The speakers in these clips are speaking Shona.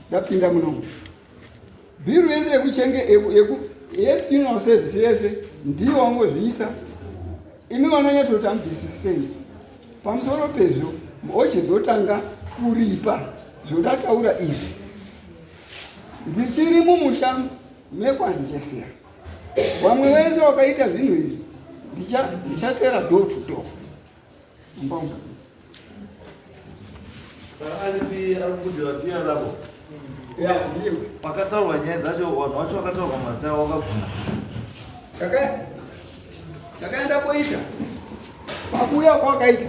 Ndapinda muno. Bhiru yese yekuchenge yefuneral service yese ndiyo wangozviita. Imi vanonyatoti amubvisi cent. Pamusoro pezvo ochizotanga kuripa zvondataura izvi. Ndichiri mumusha mekwanjesera. Vamwe vese wakaita zvinhu izvi ndichatera door to door. Saka aripi ari kubudirwa ndiye arabo? Pakataurwa nyaya dzacho vanhu vacho vakataurwa mazita avo vakabvuma. Chakaenda koita pakuuya kwakaita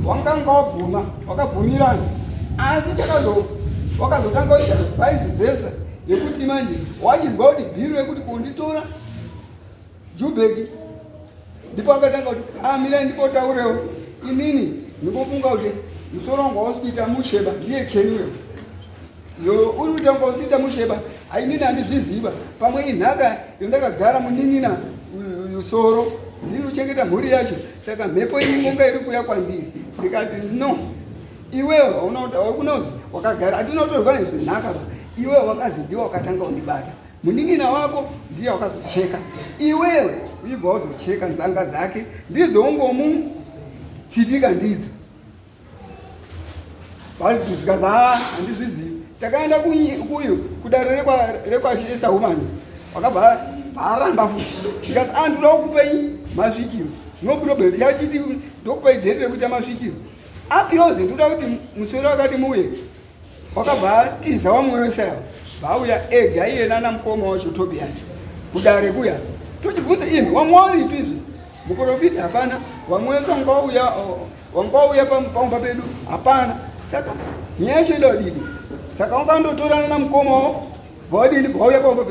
wanganga wabvuma wakabvumirana asi chakazo wakazotanga kuita vice versa yekuti manje wachizwa kuti bhiro yekuti kunditora Jubeki ndipo akatanga kuti ah, mirai ndimbotaurewo inini ndingofunga kuti musoro wangu hausi kuita musheba ndiye keni uyo yo uri kuita kunga usiita musheba ainini handizviziva pamwe inhaka yondakagara munin'ina usoro ndiri kuchengeta mhuri yacho saka mhepo iyi ngonga iri kuuya kwandiri ndikati no iwewe haunozi wakagara hatinotorwa nezvenhaka iwewe wakazi ndiwe wakatanga undibata Munin'ina wako ndiye wakazocheka iwewe uyibva wazocheka nzanga dzake ndidzo ungomutsitika ndidzo zikazi haa handizvizivi takaenda kuyu kudare rekwashesa humans wakabva aramba futi zikazi a ndinoda kukupei masvikiro no problem ndichachiti ndokupei dheti rekuita masvikiro apiyoze ndinoda kuti muswero wakati muuye Wakabva atiza vamwe vese ava vauya ega iye nana mukoma wacho Tobias kudare kuya tochibvunza imi vamwe waripi izvi muprofita hapana vamwe vese wanga wauya pamba pedu hapana saka nyaya yacho ida kudini saka wanga andotorana namukoma wavo vawadini vauya pamba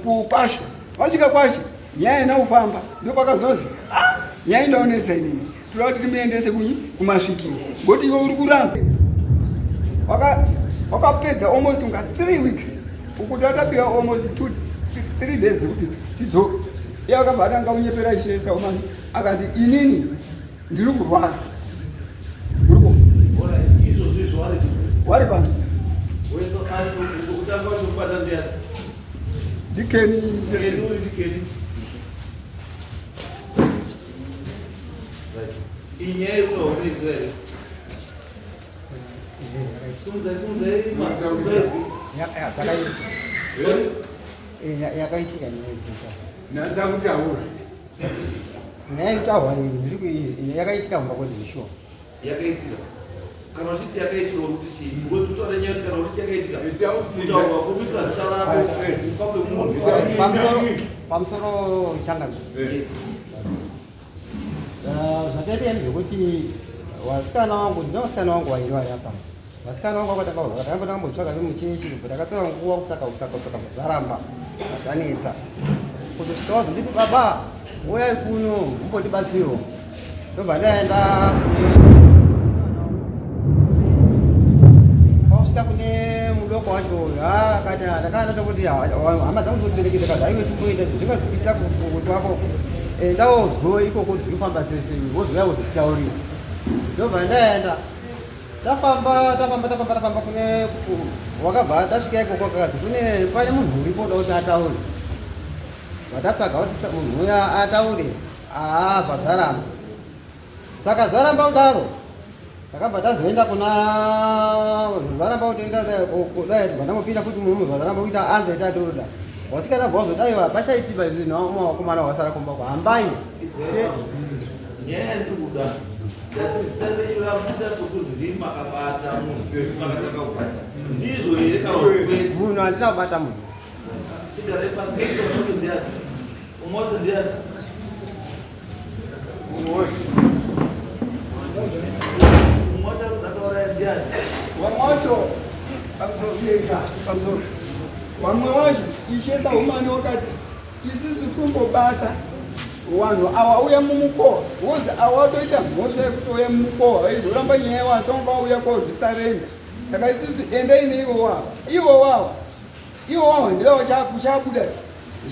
kukwasha vasvika kwasha nyaya ina kufamba ndopakazozi ah, nyaya indaonetsa inini toda kuti timuendese kunyi kumasvikiro ngoti iwe uri kuramba wakapedza almost unga 3 weeks uku tatapiwa almost 2 3 days dzekuti tidzoke iye akabva atanga kunyepera ishe saumani akati inini ndiri kurwara wari pano ndikeni Inyaya yekuti haunoiziva here? Sumudzai, sumudzai, sumudzai. Yakaitika nyaya yekuita. Natsa kutaura. Nyaya yekutaurwa ndiri yakaitika kumba kwedu zvishuwa. Yakaitika. Kana uchiti yakaitika uri kuti chii? Ngokuti utaure nyaya kuti kana uchiti yakaitika. Kutaurwa kuitwa zita rako kufa kwemunhu. Pamusoro pamusoro changamire. Zvakaita ndezvekuti vasikana wangu ndina vasikana wangu vairi vari apa. Vasikana vangu vakatanga kurwara takambotanga kumbotsvaga vemuchechi but takatora nguva kutsvaga kutsvaga kutsvaga zvaramba zvanetsa kuzosvika wazonditi baba uyai kuno mumbondibatsiro ndobva ndaenda kwakusvika kune mudoko wacho uyu akati ndakanga ndatokuti hama dzangu dzondiperekedza kazi aiwe chimboenda zvinga zvikuita kuti wako enda wozwe ikoko zvinofamba sese wozouya wozotitaurira ndobva ndaenda Tafamba tafamba tafamba tafamba kune wakabva tasvika ikoko kazi kune pane munhu uripo uda kuti ataure. Vatatsvaga kuti munhu uya ataure aabva zvaramba. Saka zvaramba kudaro takabva tazoenda kuna zvaramba kuti enda kudai tibva ndambopinda futi murume zvaramba kuita anza ita toda. Wasikana bva wazodai pachaitika izvi nawakomana wasara kumba kwa hambai. Nyaya yandiri kuda ndati zita renyu rabuda pokuzi ndimi makabata munhu makatanga kubata ndizvo here kana kuti kwete Munhu handina kubata munhu. tigare pasi next one wacho ndiani umwe wacho ndiani umwe wacho arikuti akauraya ndiani Vamwe wacho pamusoro pamusoro vamwe wacho ishe sahumani wakati Isisu tombobata wanhu awa uya mumukowa wozi awa watoita mhosva yekutouya mumukowa vaizoramba nyaya yawo asi wanga wauya kozvisarenda saka isisu endai neivo wawa ivo wawa ivo wawa ndiva wachabuda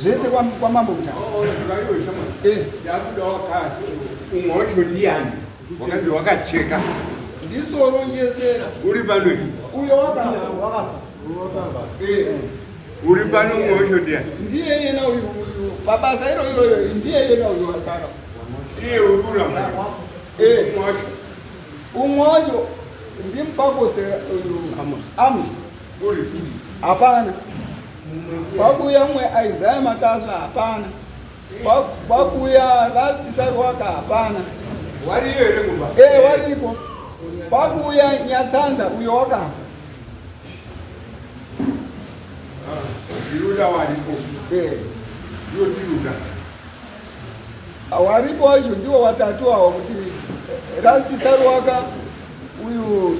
zvese kwamambo mutasa oh, oh, umwe wacho ndiyani wakanzi wakacheka ndisoronjesera uri pano Uyo wakafa. Wakafa. Eh. Uri pano umwe wacho ndiani? Ndiye iyena uyu uyu pabasa iro iro iro ndiye iyena uyu wasara. Iye uri kuramba. Eh. Umwe wacho. Umwe wacho ndimufakose uyu Amos. Amos. Uri. Hapana. Kwakuya umwe Isaiah Matasva hapana. Kwakuya Last Sarwaka hapana. Wariyo here kumba? Eh wariko. Kwakuya Nyatsanza uyo wakafa. Ndiruda waripo. Eh. Ndiwo tiruda. Waripo wacho ndiwo watatu awo kuti Rasti Saruwaka uyu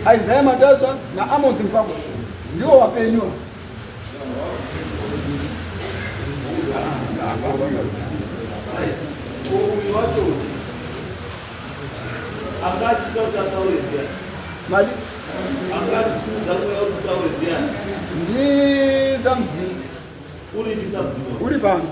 Isaiah Matasva na Amos Mfakos ndiwo wapenyu. Right. Uyu wacho uyu anga achiita kuti ataure ndiani? Mali Anga achisumudza mweya kuti utaure ndiani? ndi Samudzimu Uri ndiSamudzimu. uri pano.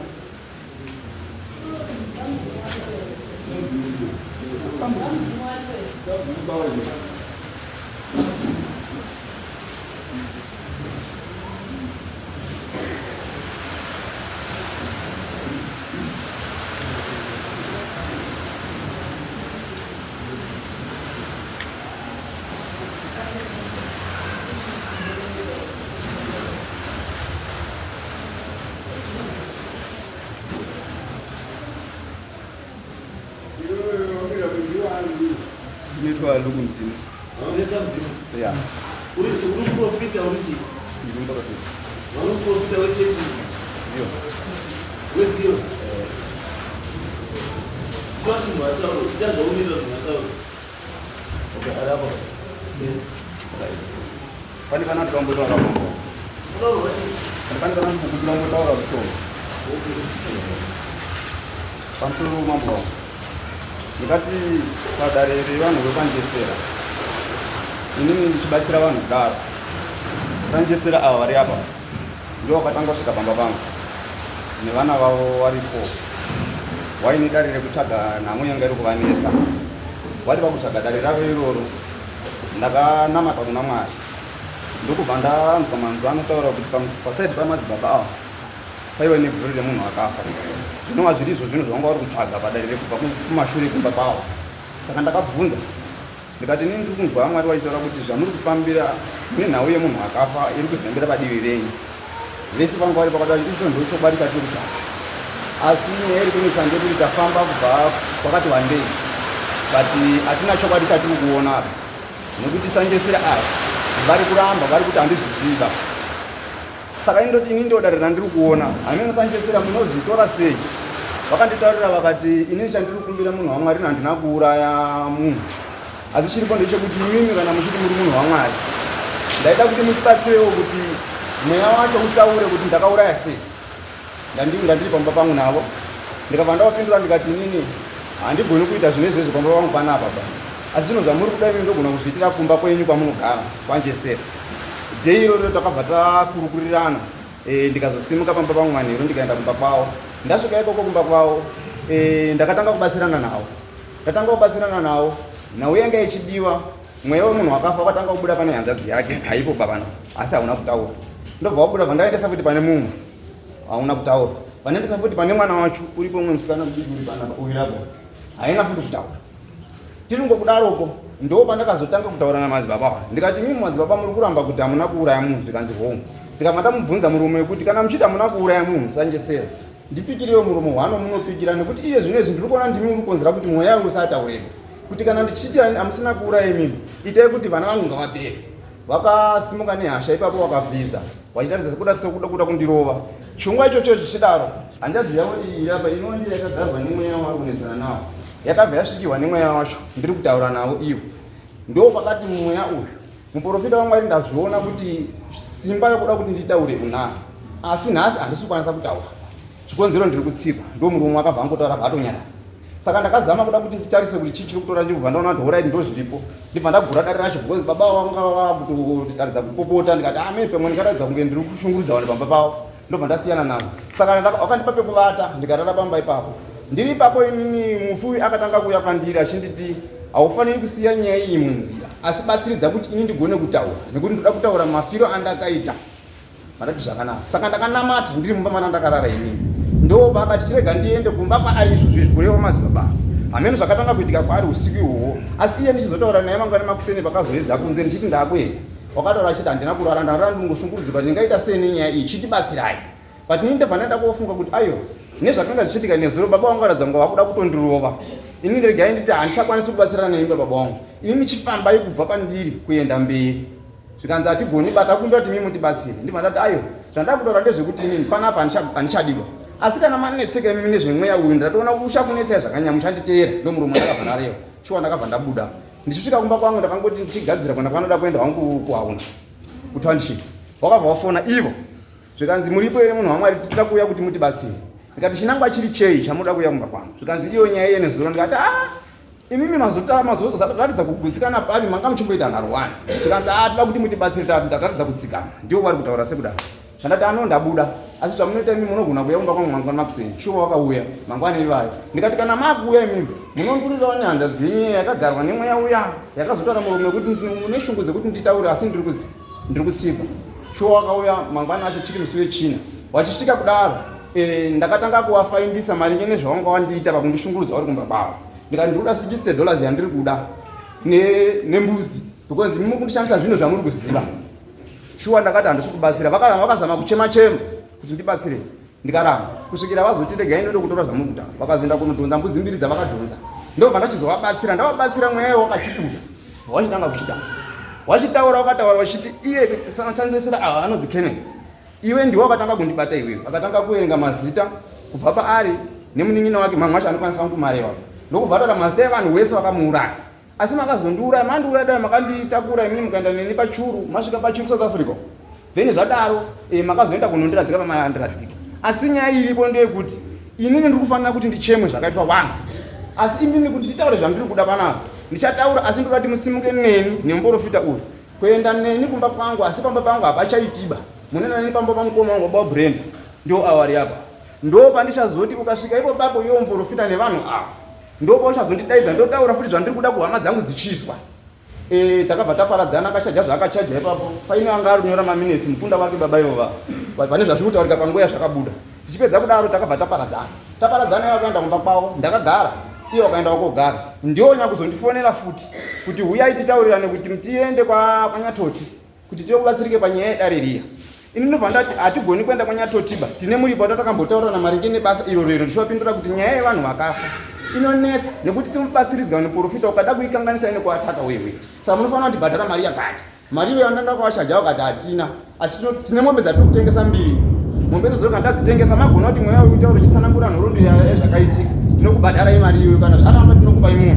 Ndinoitwa Luku Mudzimu. Uri Samudzimu. Ya. Uri chi? Uri muprofita uri chi? Ndiri muprofita. Uri muprofita wechechi? Ziyo. Weziyo. Kwati munhu ataure, uchazoumirira munhu ataure. Okay, ari apo. Right. Pane kana tikambotaura pambo. Unotaurwa chii? Pane kana tikambotaura kushoma. Pamusoro wamambo wangu. Ndikati padare revanhu vekwanjesera. Inini ndichibatsira vanhu kudaro. Sanjesera ava vari apa. Ndivo vakatanga kusvika pamba pangu. Nevana vavo varipo. Waine dare rekutsvaga nhamo yanga iri kuvanetsa. Vari pakutsvaga dare ravo iroro. Ndakanamata kuna Mwari. Ndokubva ndanzwa manzwi anotaura kuti pasaidi pamadzibaba ava paiva nebvuri remunhu akafa. Zvinova zviri izvo zvinhu zvavanga vari kutsvaga padare rekubva kumashure kumba kwavo. Saka ndakabvunza ndikati inini ndiri kunzwa Mwari vachitaura kuti zvamuri kufambira mune nhau yemunhu akafa iri kuzembera padivi renyu. Vese vanga vari pakati icho ndochokwadi chatiri kutsvaga. Asi nyaya iri kunetsa ndeyekuti tafamba kubva kwakati wandei but hatina chokwadi chatiri kuona apa nekuti sanjesera aya vari kuramba vari kuti handizviziva. Saka indoti ini ndodare randiri kuona hameno sanjesera munozvitora sei? Vakanditaurira vakati inini chandiri kukumbira munhu waMwari handina kuuraya munhu asi chiripo ndechekuti imimi kana muchiti muri munhu waMwari ndaida kuti mutibatsirewo kuti mweya wacho utaure kuti ndakauraya sei. Ndandiri pamba pangu navo ndikabva ndavapindura ndikati inini handigoni kuita zvine izvezvi pamba pangu panapa pa asi zvinhu zvamuri kuda imimi ndogona kuzviitira kumba kwenyu kwamunogara kwanjesera. Day iroro takabva takurukurirana ndikazosimuka pamba pangu manheru ndikaenda kumba kwavo. Ndasvika ikoko kumba kwavo ndakatanga kubatsirana navo. Ndatanga kubatsirana navo nhau yanga ichidiwa mweya wemunhu wakafa wakatanga kubuda pane hanzvadzi yake haipo babana asi hauna kutaura. Ndobva wabuda bva ndaendesa futi pane mumwe hauna kutaura. Vandaendesa futi pane mwana wacho uripo umwe musikana mudiki uri panapa uyu rapo haina futi kutaura. Tiri ngokudaroko ndo pandakazotanga kutaura namadzibaba ava ndikati mimi madzibaba muri kuramba kuti hamuna kuuraya munhu zvikanzi hongu. Ndikabva ndamubvunza murume wekuti kana muchiti hamuna kuuraya munhu sanjesera ndipikirewo muromo hwano munopikira nekuti iye zvino izvi ndiri kuona ndimi muri kukonzera kuti mweya uyu usataureko kuti kana ndichiti hamusina kuuraya imimi itai kuti vana vangu ngavapere. Vakasimuka nehasha ipapo vakavhiza vachitaridza sekuda sekuda kuda kundirova. Chirongwa ichocho zvichidaro hanzvadzi yavo iyi apa inova ndiyo yakagarwa nemweya wavari kunetsana nawo yakabva yasvikirwa nemweya wacho ndiri kutaura navo ivo. Ndo pakati mweya uyu muprofita waMwari ndazviona kuti simba rekuda kuti nditaure unaro asi nhasi handisi kukwanisa kutaura chikonzero ndiri kutsikwa. Ndo murume akabva angotaura bva atonyarara. Saka ndakazama kuda kuti nditarise kuti chii chiri kutora ndibva ndaona kuti horaiti ndo zviripo ndibva ndagura dare racho because baba vanga vakutoratidza kupopota ndikati ame pamwe ndingaratidza kunge ndiri kushungurudza vanhu pamba pavo ndobva ndasiyana navo. Saka vakandipa pekuvata ndikarara pamba ipapo. Ndiri ipapo inini mufi akatanga kuuya kwandiri achinditi haufaniri kusiya nyaya iyi munzira Asi batsiridza kuti ini ndigone kutaura nekuti ndoda kutaura mafiro andakaita. Mandati zvakanaka. Saka ndakanamata ndiri mumba mana ndakarara inini. Ndo baba tichirega ndiende kumba kwaari izvozvi izvi kureva madzibaba. Hameno zvakatanga kuitika kwaari usiku ihwohwo. Asi iye ndichizotaura naye mangwana makuseni pakazoedza kunze ndichiti ndakuenda. Wakataura achiti handina kurara ndarara ndingoshungurudzika ndingaita sei nenyaya iyi chitibatsirai. But ini ndabva ndaenda kofunga kuti ayo nezvakanga zvichiitika nezuro baba vangu varatidza kunge vakuda kutondirova. Ini regai nditi handichakwanisi kubatsirana nemi baba vangu. Ini muchifambai kubva pandiri kuenda mberi. Zvikanzi hatigoni bata kumbira kuti mimi mutibatsire. Ndibva ndati ayo zvandava kutaura ndezvekuti inini panapa handichadiwa. Asi kana manetseka imimi nezvemweya uyu ndatoona kuti uchakunetsai zvakanyanya muchanditeera. Ndomuromo ndakabva ndareva. Shuwa ndakabva ndabuda. Ndichisvika kumba kwangu ndakangoti ndichigadzira kuenda kwanoda kuenda hangu kuhauna. Kutownship. Wakabva wafona ivo. Zvikanzi muripo here munhu waMwari tinoda kuuya kuti mutibatsire. Ndikati chinangwa chiri chei chamunoda kuuya kumba kwangu? Zvikanzi iyo nyaya iye nezuro ndikati ah imimi mazoratidza kugutsikana papi manga muchimboita nharo wani. Zvikanzi ah toda kuti mutibatsire tataratidza kudzikama. Ndivo vari kutaura sekudaro. Zvandati ano ndabuda asi zvamunoita imimi munogona kuuya kumba kwangu mangwana makuseni. Shuwa wakauya mangwana ivayo. Ndikati kana makuuya imimi munondurirawo nehanzvadzi yenyu yakagarwa nemweya uya yakazotaura muromo wekuti mune shungu dzekuti nditaure asi ndiri kudzika. Ndiri kutsipa. Shuwa wakauya mangwana acho chiri musi wechina. Wachisvika kudaro e, ndakatanga kuvafaindisa maringe nezvawanga wandiita pakundishungurudza uri kumba kwavo. Ndikati ndiri kuda 60 dollars yandiri kuda nembuzi because imi muri kundishandisa zvinhu zvamuri kuziva. Shuwa ndakati handisi kubatsira. Vakazama kuchema chema kuti ndibatsire. Ndikaramba kusvikira vazoti regai ndode kutora zvamuri kuda. Vakazoenda kunodhonza mbudzi mbiri dzavakadhonza. Ndobva ndachizovabatsira. Ndavabatsira mweya wakachibuda. Wachitanga kuchita. Wachitaura wakataura wachiti iye chanzesera ava anonzi Kenneth. Iwe ndiwe wakatanga kundibata iwewe. Akatanga kuverenga mazita kubva paari nemunin'ina wake mamwe acho anokwanisa kumareva. Ndokubva ataura mazita evanhu wese vakamuuraya. Asi makazondiuraya, mandiuraya dai makanditakura imimi mukaenda neni pachuru, masvika pachuru South Africa. Then zvadaro eh, makazoenda kunondiradzika pamayandiradzika. Asi nyaya iripo ndeyekuti inini ndiri kufanira kuti ndichemwe zvakaitwa vanhu. Asi imimi kuti nditaure zvandiri kuda panapa, ndichataura asi ndoda kuti musimuke neni nemuporofita uyu kuenda neni kumba kwangu, asi pamba pangu hapachaitiba. Munoenda neni pamba pamukoma wangu baba Brenda, ndio awari apa. Ndo pandichazoti ukasvika ipo papo iwo muporofita nevanhu ava ndopauchazondidaidza ndotaura futi zvandiri kuda kuhama dzangu dzichiswa e, takabva taparadzana akachaja zvaakachaja ipapo paine anga ari kunyora maminetsi mukunda wake baba ivova pane zvazviri kutaurika panguva yazvakabuda tichipedza kudaro takabva taparadzana taparadzana ivo akaenda kumba kwavo ndakagara iye wakaenda wakogara ndiwo nyakuzondifonera futi kuti huyai titaurirane kuti tiende kwanyatoti kuti tiokubatsirike panyaya yedare riya Ini ndinobva ndati hatigoni kuenda kwaNyatotiba, tine muripo watatakambotaurirana maringe nebasa iro rero. Ndichivapindura kuti nyaya yevanhu vakafa inonetsa nekuti semubatsiridzi kana muprofita ukada kuikanganisa inokuataka wewe. Saka munofanira kundibhadhara mari yakati. Mari iyoyo yandanda kuvachaja vakati hatina, asi tine mombe dzatiri kutengesa mbiri. Mombe idzodzo kana tadzitengesa magona kuti mweya uyu utaure uchitsanangura nhoroondo yezvakaitika, tinokubhadharai mari iyoyo, kana zvaramba tinokupai mombe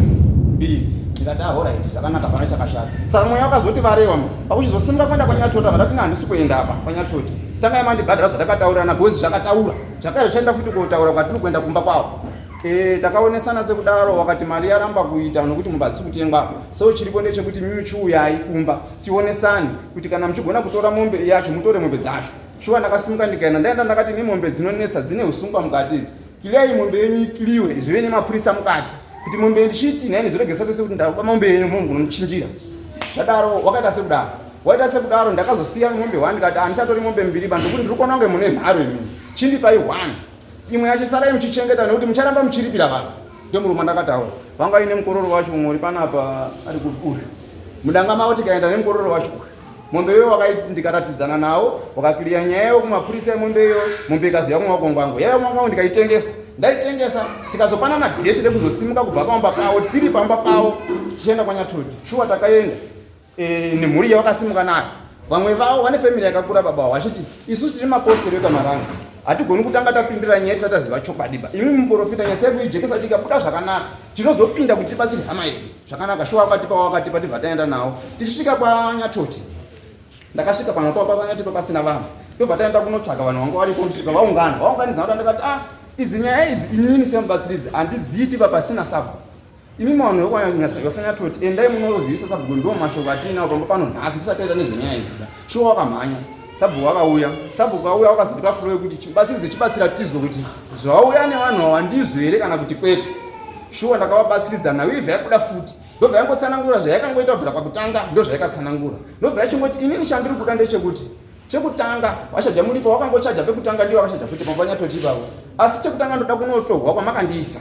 mbiri. Ndikati ahoraiti ah, zvakanaka, hapana chakashata. Saka mweya wakazoti varewa pakuchizosimuka kuenda kwanyatota vandati handisi kuenda apa kwanyatoti tangai mandibhadhara zvatakataurirana because zvakataura zvakare zvichaenda futi kotaura kwatiri kuenda kumba kwavo e, takaonesana sekudaro wakati mari yaramba kuita nokuti mumba hadzisi kutengwa so chiripo ndechekuti mimi chiuyai kumba tionesane kuti kana muchigona kutora mombe yacho mutore mombe dzacho shuwa ndakasimuka ndikaenda ndaenda ndakati ni mombe dzinonetsa dzine usungwa mukati idzi kiliyai mombe yenyu ikiliwe zvive nemapurisa mukati kuti mombe ndichiti nhaini zviregesa tese kuti ndakuba mombe yenyu munhu unomuchinjira zvadaro wakaita sekudaro waita sekudaro ndakazosiya mombe one ndikati handichatori mombe mbiri ba ndokuti ndiri kuona kunge mune nharo imini chindipai one imwe yacho sarai muchichengeta nekuti mucharamba muchiripira vanhu ndomurume ndakataura vanga ine mukororo wacho mumwe uri panapa ari kuuri mudanga mavo tikaenda nemukororo wacho uyu Mombe iyoyo wakandikaratidzana nawo wakakiriya nyaya iyo kumapurisa emombe iyo mombe ikazoya kumaoko kwangu yaiva kumaoko kwangu ndikaitengesa ndaitengesa tikazopanana dheti rekuzosimuka kubva pamba pavo tiri pamba pavo tichienda kwanyatoti shuwa takaenda e, nemhuri yavakasimuka nayo vamwe vavo vane family yakakura baba vavo vachiti isu tiri mapostori ekamaranga hatigoni kutanga tapindira nyaya tisati taziva chokwadi ba imi muprofita nyatsai kuijekesa kuti ikabuda zvakanaka tinozopinda kuti tibatsire hama yedu zvakanaka shuwa wakatipa wakatipa tibva taenda nawo tichisvika kwanyatoti ndakasvika pano papa panyatoti pasina vanhu tobva taenda kunotsvaga vanhu vanga varipo ndisvika vaungana vaunganidza vati ndakati ah idzi nyaya idzi inini semubatsiridzi handidziiti pa pasina sabhuku imi vanhu vekwanyatoti endai munozivisa sabhuku ndo mashoko atiinawo pamba pano nhasi tisati taita nezvenyaya idzi shuwa wakamhanya sabhuku wakauya sabhuku auya wakazotipa furo yekuti chibatsiridze chibatsira tizwe kuti zvauya nevanhu ava ndizvo here kana kuti kwete shuwa ndakavabatsiridza nhau ibva yabuda futi Ndobva yangotsanangura zvayakangoita kubvira pakutanga, ndozvayakatsanangura. Ndobva yachingoti inini chandiri kuda ndechekuti chekutanga wachaja muripo wakangochaja pekutanga ndiwo wakachaja futi pambanyatoti ipavo. Asi chekutanga ndoda kunotorwa kwamakandiisa.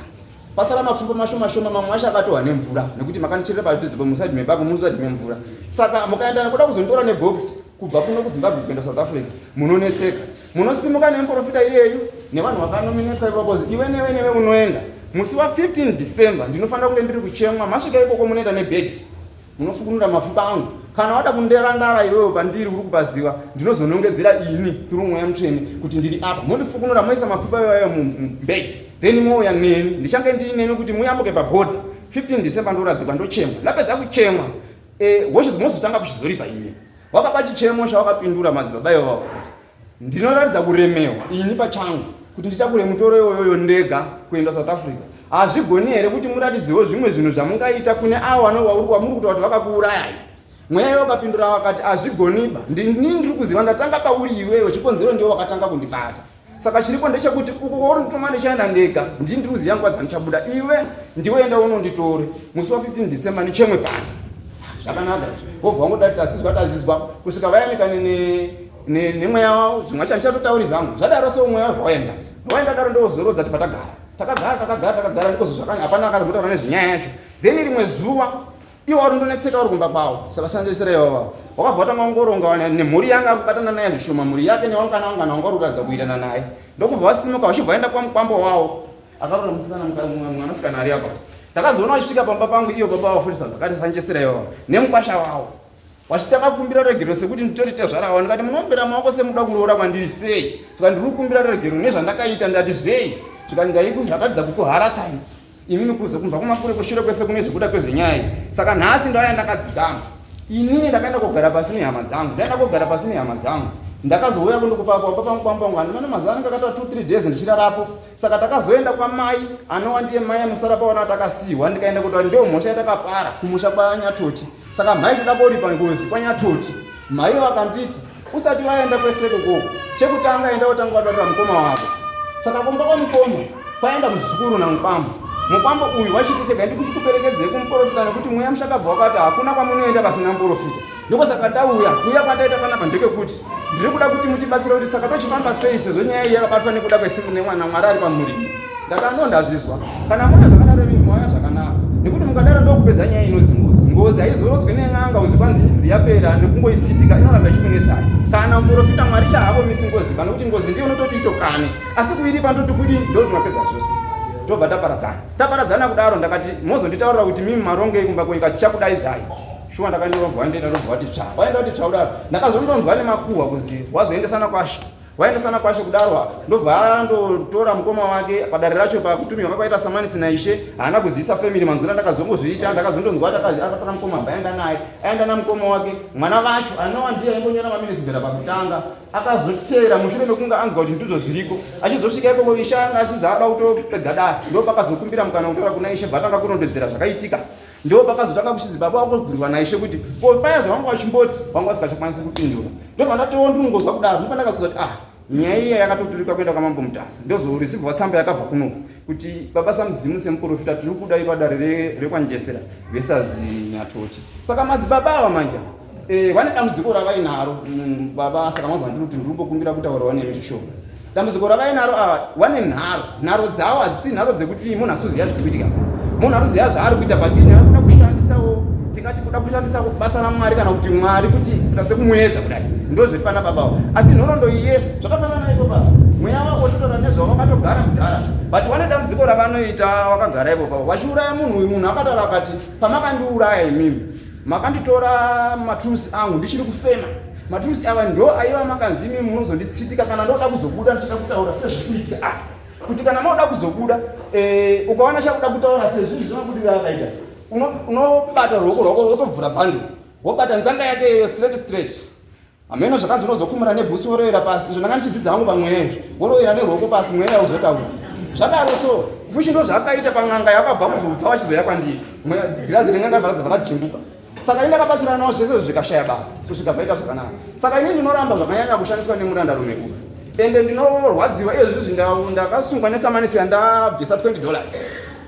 Pasara mapfumba mashoma shoma mamwe acho akatohwa nemvura nekuti makandicherera padhuze pemusaidi mebako musaidi memvura. Saka mukaenda kuda kuzonditora nebox kubva kuno kuZimbabwe kuenda South Africa munonetseka. Munosimuka nemuprofita iyeyu nevanhu vakanominetwa ipapo iwe newe newe unoenda. Musi wa 15 December ndinofanira kunge ndiri kuchemwa masvika ikoko munoenda nebhegi. Munofukunura mafupa angu. Kana wada kunderandara iwewe pandiri uri kupaziva ndinozonongedzera ini through mweya mutsvene kuti ndiri apa. Mondifukunura moisa mapfupa iwayo mubhegi. Then mouya neni ndichange ndiineni kuti muyambuke pabhodha. 15 December ndoradzikwa ndochemwa. Ndapedza kuchemwa. Eh, mozotanga kuchizoripa imi. Wakapa chichemo chawakapindura madzibaba iwawo kuti ndinoratidza kuremewa ini pachangu kuti nditakure mutoro iwoyoyo ndega kuenda South Africa. Hazvigoni here kuti muratidzewo zvimwe zvinhu zvamungaita kune avo vamuri kuta kuti vakakuurayai? Mweya iwo wakapindura wakati hazvigoniba, ndini ndiri kuziva ndatanga pauri iwewe, chikonzero ndiwe wakatanga kundibata. Saka chiripo ndechekuti uko kwauri ndituma ndichaenda ndega, ndini ndiri kuziva nguva dzandichabuda, iwe ndiwe enda unonditore musi wa 15 December ndichemwe pano. Zvakanaka izvi. Vobva vangoda kuti tazizwa tazizwa kusvika vayanikane nemweya wavo, zvimwe zvacho handichatotauri zvangu. Zvadaro so mweya wabva waenda. Waenda daro ndozorodza tibva tagara. Takagara takagara takagara ndiko zvakanya hapana akazotaura nezvenyaya yacho. Then rimwe zuva iwo vari ndonetseka vari kumba kwavo savashandisira ivo vavo wakabva watanga kungoronga nemhuri yanga akubatana naye zvishoma mhuri yake newangana wangana wanga uri kuratidza kuitana naye ndokubva wasimuka vachibva vaenda kwamukwambo wavo akaroora musikana mwanasikana ari apa ndakazoona vachisvika pamba pangu iyo baba vafundisa zvakati ivo vavo nemukwasha wavo vachitanga kukumbira regero sekuti nditori tezvara wavo ndikati munombera maoko semuda kuroora kwandiri sei saka ndiri kukumbira regero nezvandakaita ndati zvei zvikati ndaikuzvakatidza kukuharatsai Imimi kuzo kubva kumakure kushure kwese kune zvekuda kwezvenyaya iyi. Saka nhasi ndauya ndakadzikama. Inini ndakaenda kogara pasi nehama dzangu. Ndaenda kogara pasi nehama dzangu. Ndakazouya kundokupa pamba pangu pamba pangu handina mazuva anenge akaita 2 3 days ndichirarapo. Saka takazoenda kwamai anova ndiye mai anosara paona takasiiwa ndikaenda kuti ndio mhosva yatakapara kumusha kwaNyatoti. Saka mhai toda koripa ngozi kwaNyatoti. Mhai vakanditi usati waenda kwese ikoko chekutanga enda wotanga wataurira mukoma wako. Saka kumba kwamukoma kwaenda muzukuru namukwambo. Mukwambo uyu wachiti tega ndikuchikuperekedzei kumuporofita nekuti mweya mushakabva wakati hakuna kwamunoenda pasina muporofita. Ndiko saka tauya kuuya kwandaita panapa ndekekuti ndiri kuda kuti mutibatsire kuti saka tochifamba sei sezvo nyaya iyi yakabatwa nekuda kwesiku nemwana Mwari ari pamuri. Ndakando ndazvizwa kana mauya zvakadaro imi mauya zvakanaka nekuti mukadaro ndokupedza nyaya inozi ngozi. Ngozi haizorodzwi nen'anga uzi kwanzi idzi yapera nekungoitsitika inoramba ichikunetsai. Kana muprofita Mwari chahavomisi ngozi kana kuti ngozi ndiyo unototi itokane asi kuiripa ndoti kudii ndoti mapedza zvose tobva taparadzana. Taparadzana kudaro ndakati mozonditaurira kuti mimi marongei kumba kwenyu katichakudaidzai. Shuwa ndakandorobwa ndenda ndobva wati tsva. Waenda wati tsva kudaro. Ndakazondonzwa nemakuhwa kuzi wazoendesana kwashe. Waendesana kwashe kudaro ndobva andotora mukoma wake padare racho pakutumirwa kwaita samanisi naishe haana kuzivisa family manzura ndakazongozviita ndakazondonzwa kuti akatora mukoma bva aenda naye aenda namukoma wake mwana vacho anova ndiye aimbonyora maminitsi kubvira pakutanga akazoteera mushure mekunge anzwa kuti ndizvo zviriko achizosvika ikoko ishe anga achinzi ada kutopedza dare ndopakazokumbira mukana kutaura kuna ishe bva atanga kurondedzera zvakaitika Ndipo pakazotanga kuchizi baba wako kubvunzwa naishe kuti ko paya zvavanga vachimboti vanga vasikachakwanisi kupindura. Ndobva ndatowo ndinongozwa kudaro ndipo ndakazozwa kuti ah nyaya iya yakatoturikwa kuenda kwamambo Mutasa. Ndozorisivwa tsamba yakabva kuno kuti baba samudzimu semuprofita tiri kuda ipadare rekwaNjesera versus Nyatoti. Saka madzibaba ava manje eh, vane dambudziko ravainaro baba saka mazwa ndiri kuti ndiri kumbokumbira kutaurawo nemi zvishoma. Dambudziko ravainaro ava vane nharo, nharo dzavo hadzisi nharo dzekuti munhu asuziva zviri kuitika. Munhu aruziva zvaari kuita but inyaya kuda kushandisawo tingati kuda kushandisa basa raMwari kana kuti Mwari kuti kuita sekumuedza kudai ndozviri pana baba avo. Asi nhoroondo iyi yese zvakafanana ipo baba mweya wako utotora nezvavo vakatogara kudhara but vane dambudziko ravanoita vakagara ipo pavo vachiuraya munhu uyu munhu akataura akati pamakandiuraya imimi makanditora maturusi angu ndichiri kufema maturusi ava ndo aiva makanzi imi munozonditsitika kana ndoda kuzobuda ndichida kutaura sezvikuitika ah kuti kana maoda kuzobuda eh, ukaona chakuda kutaura sezvizvi zvimabudiro akaita unobata ruoko rwako wotovhura bhandi wobata nzanga yake iyoyo straight straight Hameno zvakanzi unozokumura nebhutsu worovera pasi izvo ndanga ndichidzidza hangu pamweya izvi worovera neruoko pasi mweya uzotaura zvadaro so fushi ndo zvaakaita pan'anga yakabva kuzobva vachizoya kwandiri girazi ren'anga bva radhimbuka saka ini ndakabatsirana nawo zvese zvikashaya basa kusvika zvaita zvakanaka saka ini ndinoramba zvakanyanya kushandiswa nemurandarume uyu ende ndinorwadziwa izvozvi ndakasungwa nesamanisi yandabvisa 20 dollars.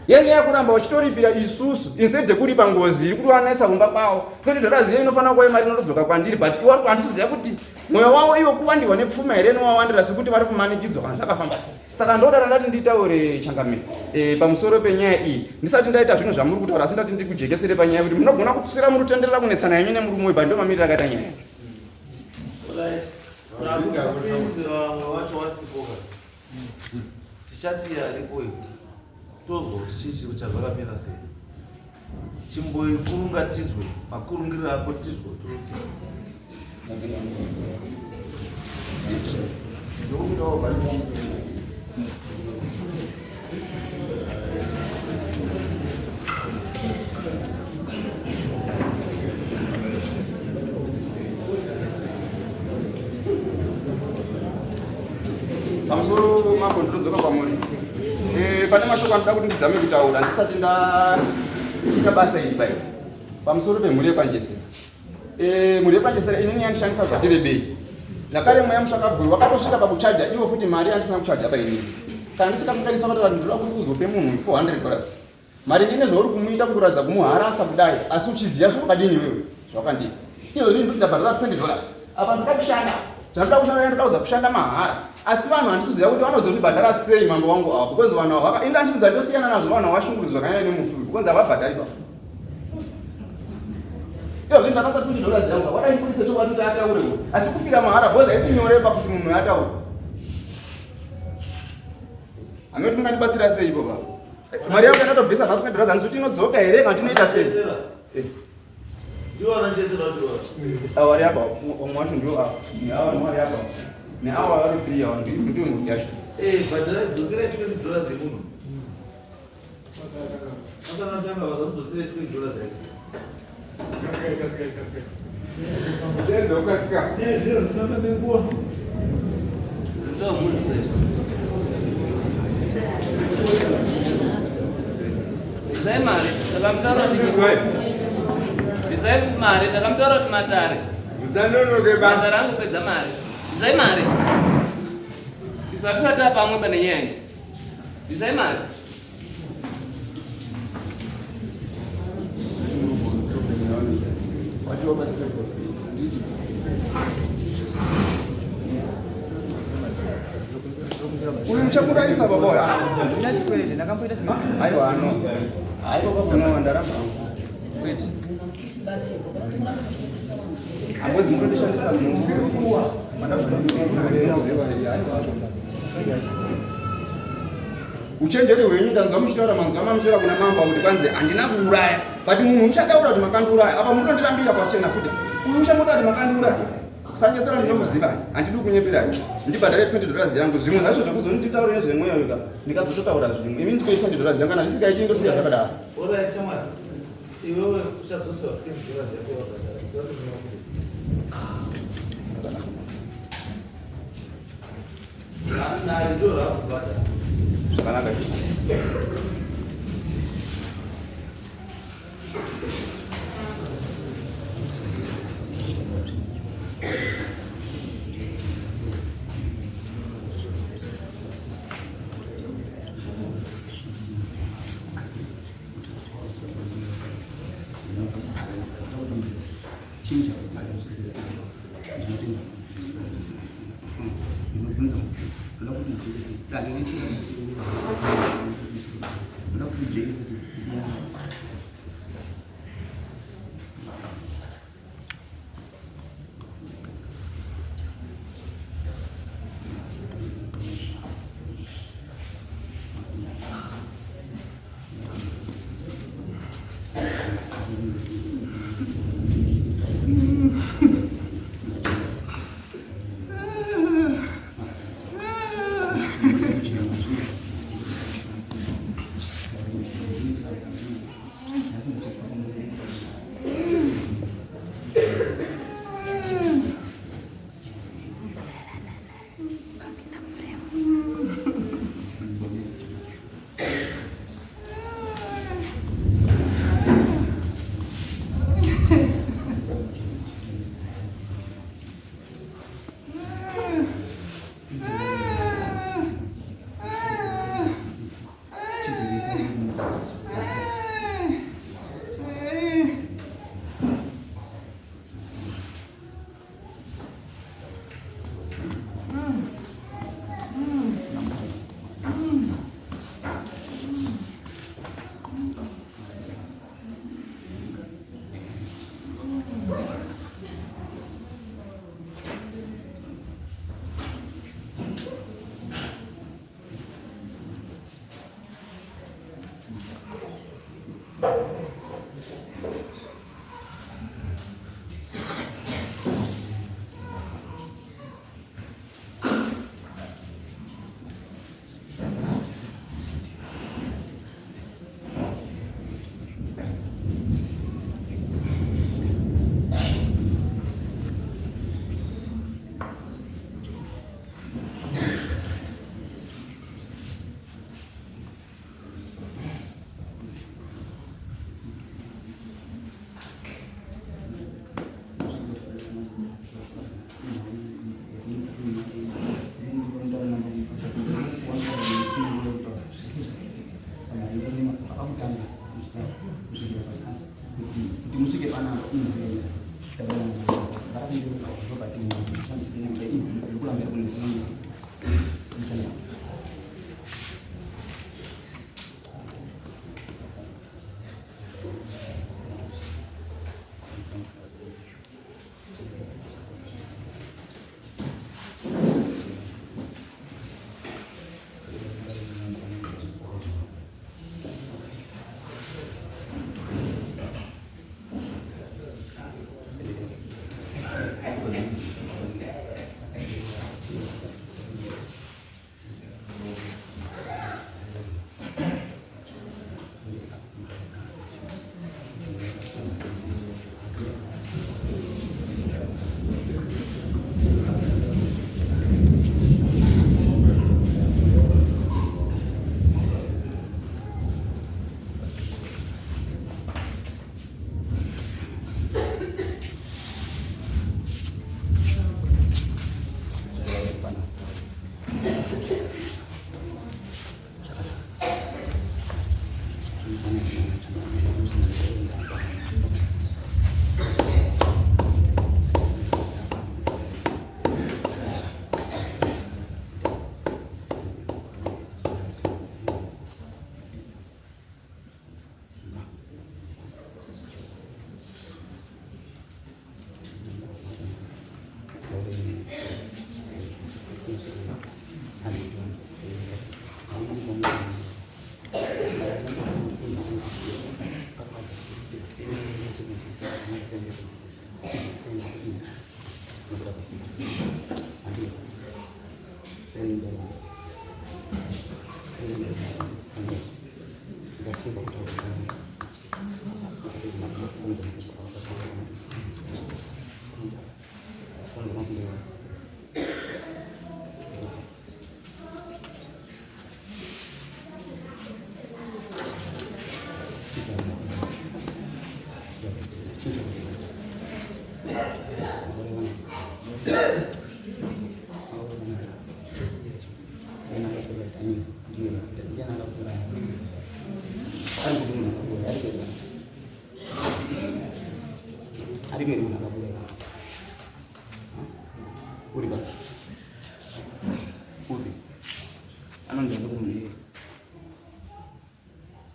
Yenyaya yekuramba vachitoripira isusu instead yekuripa ngozi iri kuvanetsa kumba kwavo. 20 dollars iye inofanira kuva imari inotodzoka kwandiri but iwo handisiziva kuti mwoyo wavo iwo kuwandirwa nepfuma here inowawandira sekuti vari kumanikidzwa kana zvakafamba sei. Saka ndoda randati nditaure changamire e, pamusoro penyaya iyi ndisati ndaita zvinhu zvamuri kutaura asi ndati ndikujekesere panyaya kuti munogona kuswera muri kutenderera kunetsana yenyu nemurume uyu but ndo mamiriro akaita nyaya. Tichati ariko iko tozwa kuti chii chiri chazvakamira sei. Chimboikurunga tizwe makurungiro ako tizwe toti. Pamusoro mambo ndinodzoka kwamuri. Eh, pane mashoko anoda kuti ndizame kutaura ndisati ndaita basa iri pai pamusoro pemhuri yekwanjesera. Eh, mhuri yekwanjesera inini yandishandisa zvatirebei zvakare mweya mutsvakabvuri wakatosvika pakuchaja iwo futi mari yandisina kuchaja painini kana ndisikakunganisa kuti ndinoda kuti uzope munhu 400 dollars Maringe nezvauri kumuita kuratidza kumuharasa kudai asi uchiziva zvakadini iwewe zvawakandiita. Izvo zvinhu ndoti ndabhadhara 20 dollars. Apa ndoda kushanda. Zvandinoda kushanda ndoda kuza kushanda mahara. Asi vanhu handisiziva kuti vanozondibhadhara sei mambo wangu ava because vanhu ava inda ndichibvunza ndosiyana nazvo vanhu avashungurudzwa zvakanyanya nemufi because havabhadhari pa. Izvo zvinhu ndakasa 20 dollars yangu wadai chokwadi kuti ataure asi kufira mahara because haisi nyore pakuti munhu ataure. Ameti mungandibatsira sei ipo baba? Mari yangu yakatobvisa zvati kwedhora zanu kuti inodzoka here kana tinoita sei? Eh. Awa ari apa, umwe wacho ndiwo apa. Neawa ndiwo ari apa. Neawa vari three awa ndiwo ndiwo mhuri yacho. Eh, bhadhara dzosera 20 dollars yemunhu. Asana tanga vazodzosera 20 dollars yake. Bvisai mari takamutaura kuti bvisai mari takamutaura kuti matare Musanonoke ba. Matare angopedza mari. Bvisai mari. Isu hatisati tapamwe pane nyaya iyi. Bvisai mari. Uyu muchakurayisa baba. Ndina chikwereti ndakamboita Aiwa ano. Aiwa baba ndaramba. Kwete. Hambozi murikundishandisa munhu. Uchenjeri hwenyu tanzwa muchitaura manzwa mamuchitaura kuna mambo kuti kwanzi handina kuuraya but munhu uchataura kuti makandiuraya apa munotondirambira pachena futi uyu uchangotaura kuti makandiuraya kusanjesera ndinomuziva handidi kunyeperai ndibhadhare 20 dollars yangu zvimwe zvacho zvekuzonditaura nezvemweya uyu ka ndikazototaura zvimwe imi ndipei 20 dollars yangu kana zvisikaiti ndosiya zvakadaro Alright, shamwari. Iwewe uchadzosewa 20 dollars yako yawabhadhara. Dare ndiro rakubhadhara. Zvakanaka.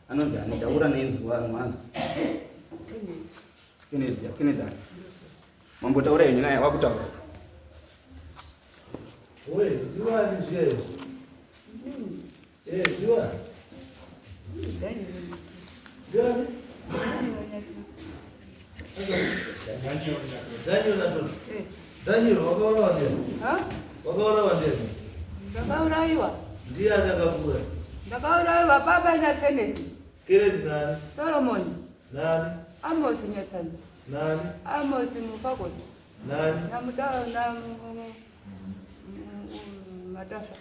Anonzi ani? Taura nenzwi mwanzo. Kennedy, Kennedy. Mambotaura yenyu naye wakutaura. We, ndiwani zviya izvi? Eh, ndiwani? Ndiwani? Daniel Natoto. Daniel, wakaona wandeni? Wakaona wandeni? Ndakaurayiwa. Ndiani akakura? Ndakaurayiwa baba na Kennedy. Kennedy nani? Solomon. Nani? Amos Nyatsani. Nani? Amos Mufakosi. Nani? Na mutao na Matasha.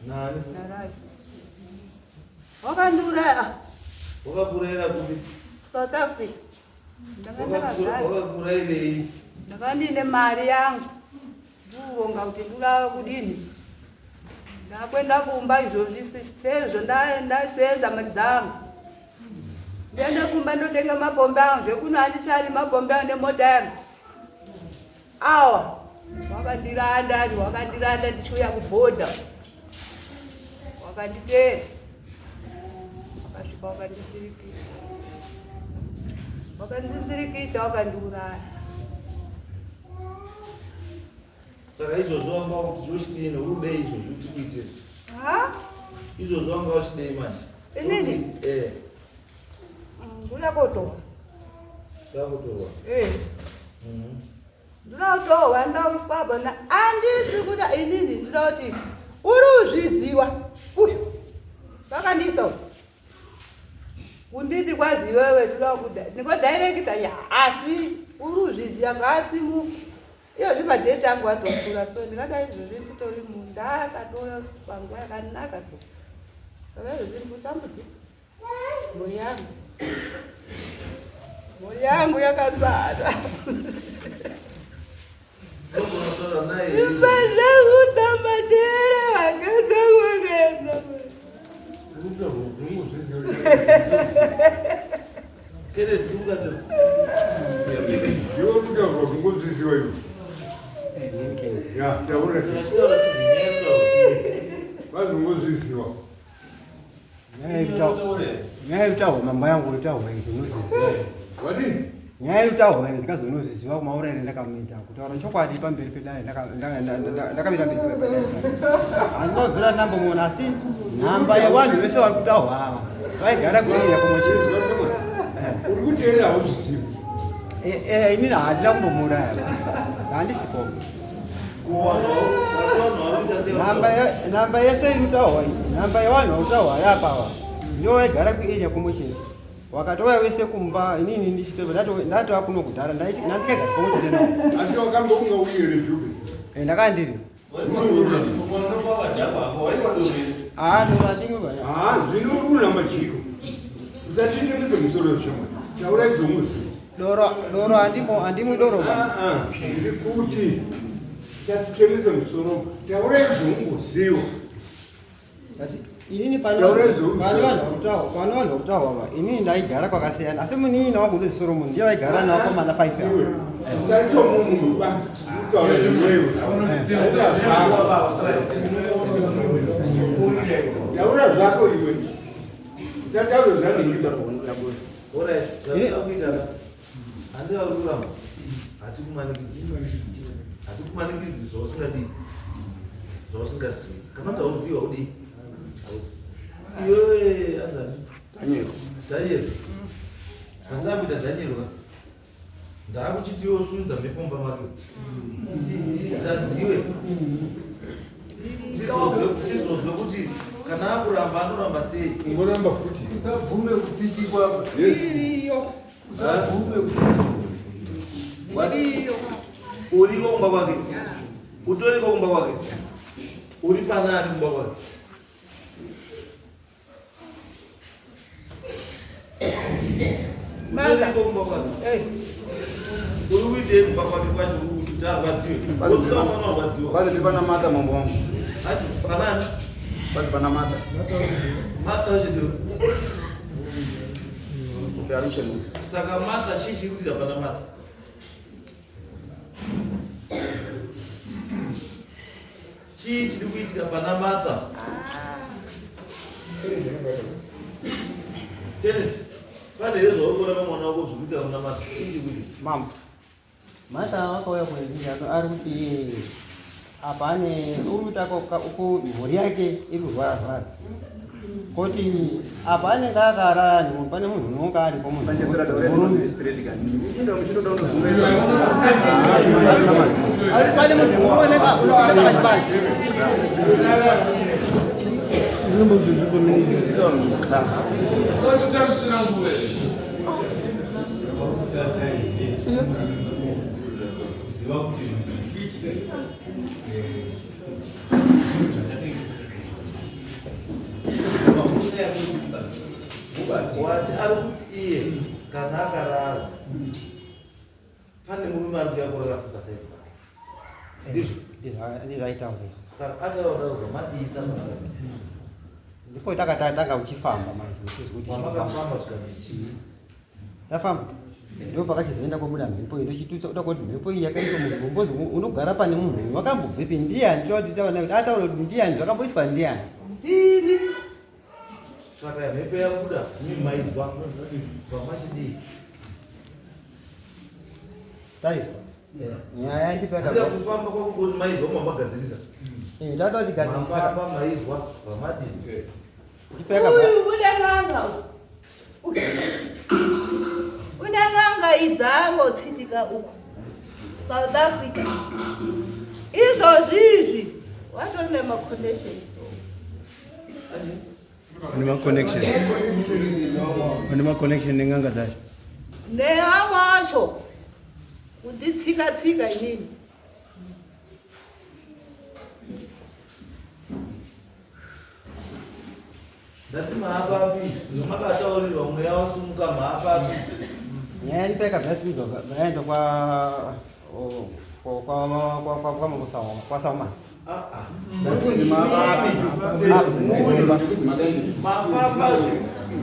Nani? Na Raj. Wakandiuraya. Wakakurayira kupi? South Africa. Wakakurayirei? Ndakanga ndine mari yangu. Ndikuronga kuti nduraya kudini. Ndakwenda kumba izvozvi sezvo ndasenza mari dzangu. Ndiende kumba ndotenga mapombe angu zvekuno handichadi mapombe angu nemota yangu. Awa wakandiranda wakandiranda ndichiuya kubhodha. Wakanditeera. Wakasvika wakanditirikita. Wakandinzirikita wakandiuraya. Saka izvozvo wanga wakuti chochidini urudei izvozvo kuti kuitire? Ha? Izvozvo wanga uchidei manje? Inini? Eh. Ndoda kotorwa. Ndoda kotorwa. Eh. Ndoda kutorwa ndoiswa apa andisi kuda inini ndoda kuti uri uzviziwa uyu vakandiisa uyu kunditi kwazi iwewe toda kuda ndingodairekita ya asi uri uzviziva ngaasimu iyo zvimadheti angu atokura so ndingadai izvozvi nditori munda akatouya panguva yakanaka so saka izvozvi ndikutambudzika mhuri yangu mhuri yangu yakasara ipazakutamatera akazakugeza Kennedy, ungati Iwe kutaura kungozviziva iwe. Ya, taura. Saka chitaura chizi nyaya yekutaura. Vazongozviziva. Nyaya yekutaurwa mama yangu itaurwa izvi unoziziva. Wadii? Nyaya yekutaurwa izvi zikazi unoziziva kumaurayiro ndakamuita kutaura chokwadi pamberi pedare ndakamira mberi pedare. Handina kubvira ndambomuona asi nhamba yevanhu vese vari kutaurwa ava vaigara kuenda kumwe chete. Uri kuteerera hauzvizivi. Inini handina kumbomuuraya. Handisi pombo. Namba yese iri kutaurwa iyi, namba yevanhu vari kutaurwa yapawa ndivo vaigara kuarea kumwe chete. Wakatouya wese kumba inini ndichitobva ndatova kuno kudhara ndandisingagari pamwe chete navo. Asi wakambounga uye Dube. Ndakanga ndiri. Ah, no, handimwi ba. Ah, zvino uri kuramba chiko. Usatisemise musoro shamwari. Taura izvongoziva. Doro doro handimo handimwi doro ba. Ah, ah, ndiri kuti usatitemise musoro. Taura izvongoziva. But inini pane Taura izvongoziva. pane vanhu vari kutaurwa pane vanhu vari kutaurwa ba. Inini ndaigara kwakasiyana asi munini wangu unozi Solomon ndiye vaigara navo komana 5 Iwe, ava. usaisa munhu ba. Utaura zvimwewe. Taura zvako iwe. Usataura zvanenge. Alright, zvandinoda kuita ka handina kuramba hatikumanikidzi hatikumanikidzi zvausingadii zvausingazivi kana kuti hauzivi haudii hauzi iwewe anzani Daniel. Daniel zvandinoda kuita Daniel ka ndaakuchiti iwe usumudza mhepo mumba make kuti azive tizozwe kuti kana akuramba anoramba sei Ungoramba futi. Usabvume kutsitikwa. Yes. Iriyo. Usabvume kutsitikwa. Iriyo. Uriko kumba kwake utoriko kumba kwake uri panani kumba kwake utoriko kumba kwake uri kuitei kumba kwake kwacho kuti arwadziwe unofanira kurwadziwa Bazi tiri pana Martha mambo wangu. ati panani Bazi pana Martha. Martha wacho Kuti ari kuchena. saka Martha chii chiri kuitika pana Martha chii chiri kuitika pana Martha Kenneth pane here zvauri kuona pamwana wako zviri kuitika kuna Martha chii chiri kuitika Mama. Martha wakauya kunzi ari kuti apa ane uri kuita uko mhuri yake iri kurwara rwara. Koti apa anenge akarara nemunhu pane munhu unonga aripo munhu. Murume. Ari pane munhu unooneka unopinda pakati pake. Wati ari kuti iye kana akarara pane murume ari kuuya kurara futi pasaidi pake ndizvo Ndizvaitaura. Saka ataura kudaro zvamadisa Ndipo takatanga uchifamba manje uchizwa kuti wamakafamba zvikanzi chii tafamba ndipo pakachizoenda kobuda mhepo iyi ndochitutsa kuda kuti mhepo iyi yakaiswa mugombozi unogara pane munhu uyu wakambobvepi ndiyani toatitaura kuti ataura kuti ndiyani zvakamboiswa ndiyani Ndini. Saka mhepo yabuda imi maizwa vamachidii taiswa nyaya ndipo Handida yakabva kufamba kwakungoti maizwa mamagadzirisa tatoda tigadzirisa mafamba maizwa vamadii ndipo yakabva Uyu une n'anga uyu. Une n'anga idzangotsitika uku South Africa. Izvozvi izvi watori nemaconditions. Une maconnection. Une maconnection nen'anga dzacho. Nevamwe vacho kudzitsika tsika inini. Ndati maapapi zvamakataurirwa mweya wasumuka maapapi nyaya ndipo yakabva yasimudzwa yaenda kwa kwa Saumani. Kunzi maapapi. Mafambazve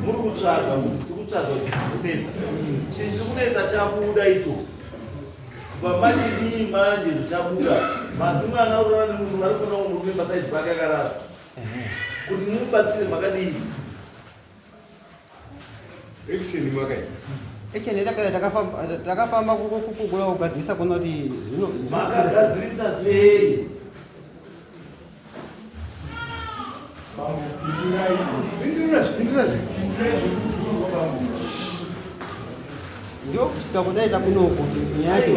muri kutsvaga kuti tiri kutsvaga kuti chiri kunetsa chinhu chiri kunetsa chabuda icho. Vamachidii manje zvichabuda mazi mwana urara nemunhu ari kuona murume pasaidi pake akarara kuti mumubatsire makadii Action makai. Action yatakaita takafamba takafamba kugura kugadzirisa kuona kuti zvino makagadzirisa sei? Ndio kusvika kutaita kunoku nyaya yacho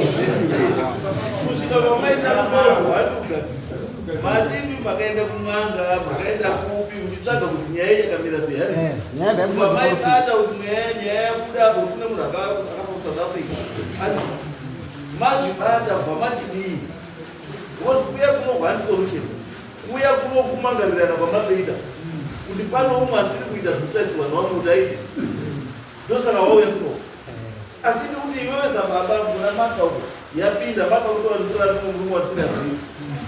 kusvika kwamaita kunoku hatikugadzirisa matimi makaenda kun'anga makaenda kupi muchitsvaga kuti nyaya iyi yakamira sei eh, nyaya yabva kubva maibata kuti nyaya nyaya yabuda apo kune munhu akafa kusouth africa mazvibata bva machidii because kuya kuno one solution kuya kuno kumangarirana kwamatoita kuti pano umwe asiri kuita zvekutarisirwa nevamwe kuti aite ndosaka wauya kuno asi ndikuti iwewe sababa muna maka uko yapinda maka kutora nditora mumwe murume wasingazivi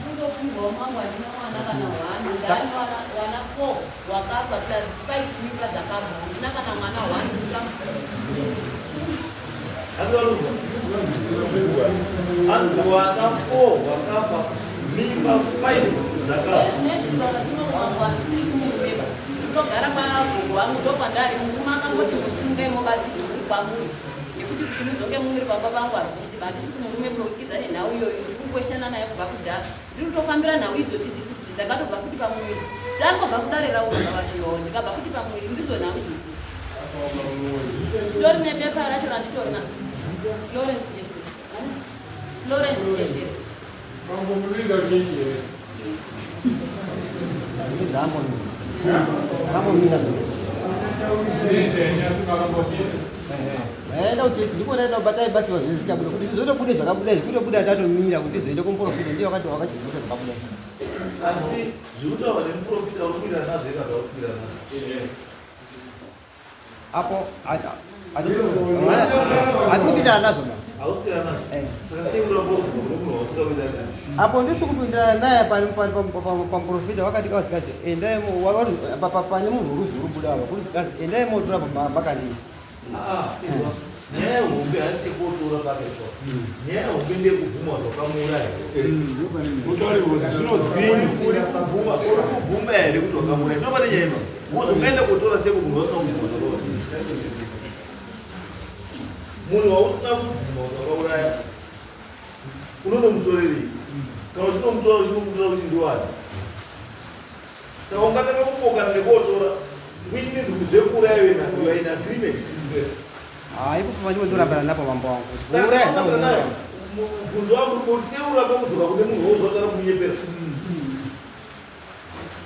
Kundofungawo mangu handina mwana kana one ndani wana wana four wakafa plus five mimba dzakabva handina kana mwana one Hanzi wana four wakafa mimba five dzakafa. Ndogara kwagogo wangu ndokwandari murume akangoti musungai mobatsirwa muri kwamuri nekuti kuti mudzoke mumwiri pamba pangu hazviti handisi murume munokwikidza nenhau iyoyo ndiri kukweshana naye kubva kudhara ndiri kutofambira nhau idzodzi dzikuti ndakatobva futi pamuviri ndangobva kudare rauza vachiyo ndikabva futi pamuviri ndidzo nhau idzodzi nditori nebepa racho randitorina Florence Jesse Florence Jesse Mambo munoenda kuchechi here? Ndambomira. Vaenda kuchechi ndiko ndaenda kubata ibatsirwa zvinhu zvichabuda kuti zvizotobude zvakabuda izvi kutobuda tatomira kuti zvizoende kumuprofita ndiye wakati wakachizota zvakabuda. Asi zviri kutaurwa nemuprofita uri kuwirirana nazvo here kana kuti hausi kuwirirana nazvo? Apo hatisi kupindirana nazvo ba. Hausi kuwirirana nazvo? Saka sei uramba uri kubva kune munhu wausingawirani naye? Apo ndisi kupindirana naye pamuprofita wakati kazikati endai pane munhu ruzi rubuda apa kuti zikazi endai motora makanisi. Ah, izwa. Nyaya yehombe haisi yekuotora pakaitwa. Nyaya yehombe ndeyekubvuma kuti wakamuuraya. Zvinozwini? Uri kubvuma, uri kubvuma here kuti wakamuuraya? Ndipo pane nyaya ipapo. Wozi ungaenda kotora sei munhu wausina kubvuma kuti wakauraya? Munhu wausina kubvuma kuti wakauraya unonomutorerei? Kana uchinomutora uchinomutora kuti ndiwani? Saka ungatanga kupokana nekuotora which means kuti zvekuuraya you are in agreement. Hayi ipo pamanje ndorambana napo mambo wangu. Saka Kuuraya unorambana nayo. ndakuuraya. Mubvunzo wangu uri kuti sei uramba kudzoka kune munhu wauzotaura kumunyepera?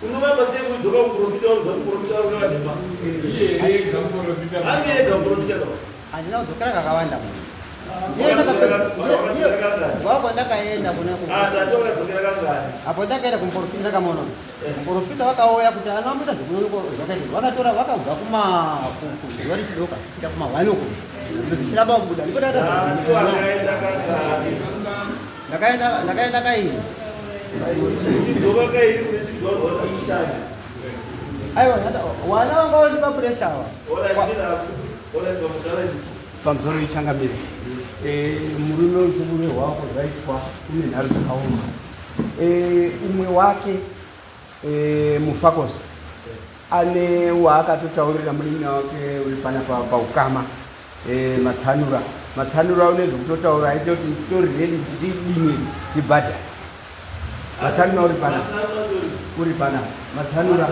Unoramba sei kudzoka kumuprofita wauza kumuprofita uri wanhema? Ndiye ega muprofita. Handiye ega muprofita ka. Handina kudzokera kakawanda. Wako ndakaenda kuna apo ndakaenda kumuprofita ndakamuona muprofita vakauya kuti anomboita zvekunonoko zvakaita vakatora vakabva kuma zuva richidoka kusvika kumahwani uko zvichiramba kubuda ndipo ndakaenda ndakaenda kairi aiwa wana wanga wandipa pressure awa Pamusoro ichangamire eh, murume uchimurume hwako zvaitwa une nharo dzakaoma eh, umwe wake eh, mufakosi ane waakatotaurira munin'ina wake uri pana paukama matsanura matsanura une zvekutotaura aite kuti titori redi kuti tidini tibhadhare matsanura uri pana uri pana matsanura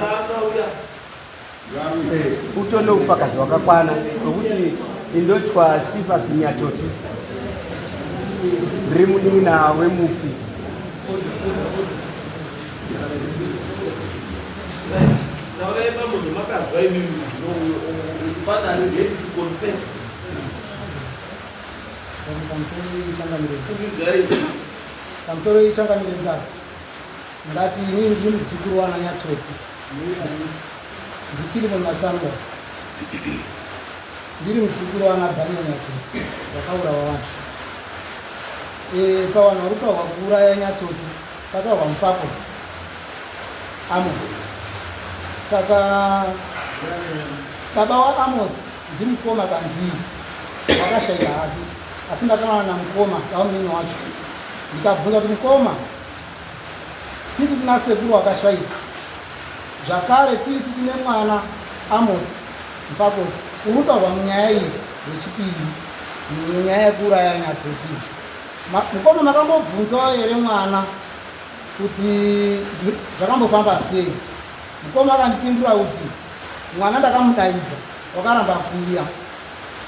Eh, utone ufakazi hwakakwana wekuti indotwa sifa sinyatoti ndiri munin'ina wemufi Taurai mambo zvamakazwa imimi pane ari ready to confess. Fungidzai. Pamusoro ichangamire mukadzi. Ndati inini ndiri muzukuru wana Nyatoti. NdiFilimon Matanga. Ndiri muzukuru wana Daniel Nyatoti vakaurawa vanhu. E, pavanhu vari kutaurwa kuuraya Nyatoti pataurwa Mufakos Amos. Saka baba waAmos ndimukoma kanzii wakashaika hake. Asi ndakaona namukoma bamunini wacho ndikabvunza kuti mukoma titi tina sekuru wakashaika zvakare tiri titi nemwana Amos Mfakosi unotaurwa munyaya iyi yechipiri munyaya yekuuraya Nyatoti. Mukoma makambobvunzawo here mwana kuti zvakambofamba sei? Mukoma akandipindura kuti mwana ndakamudaidza wakaramba kuuya.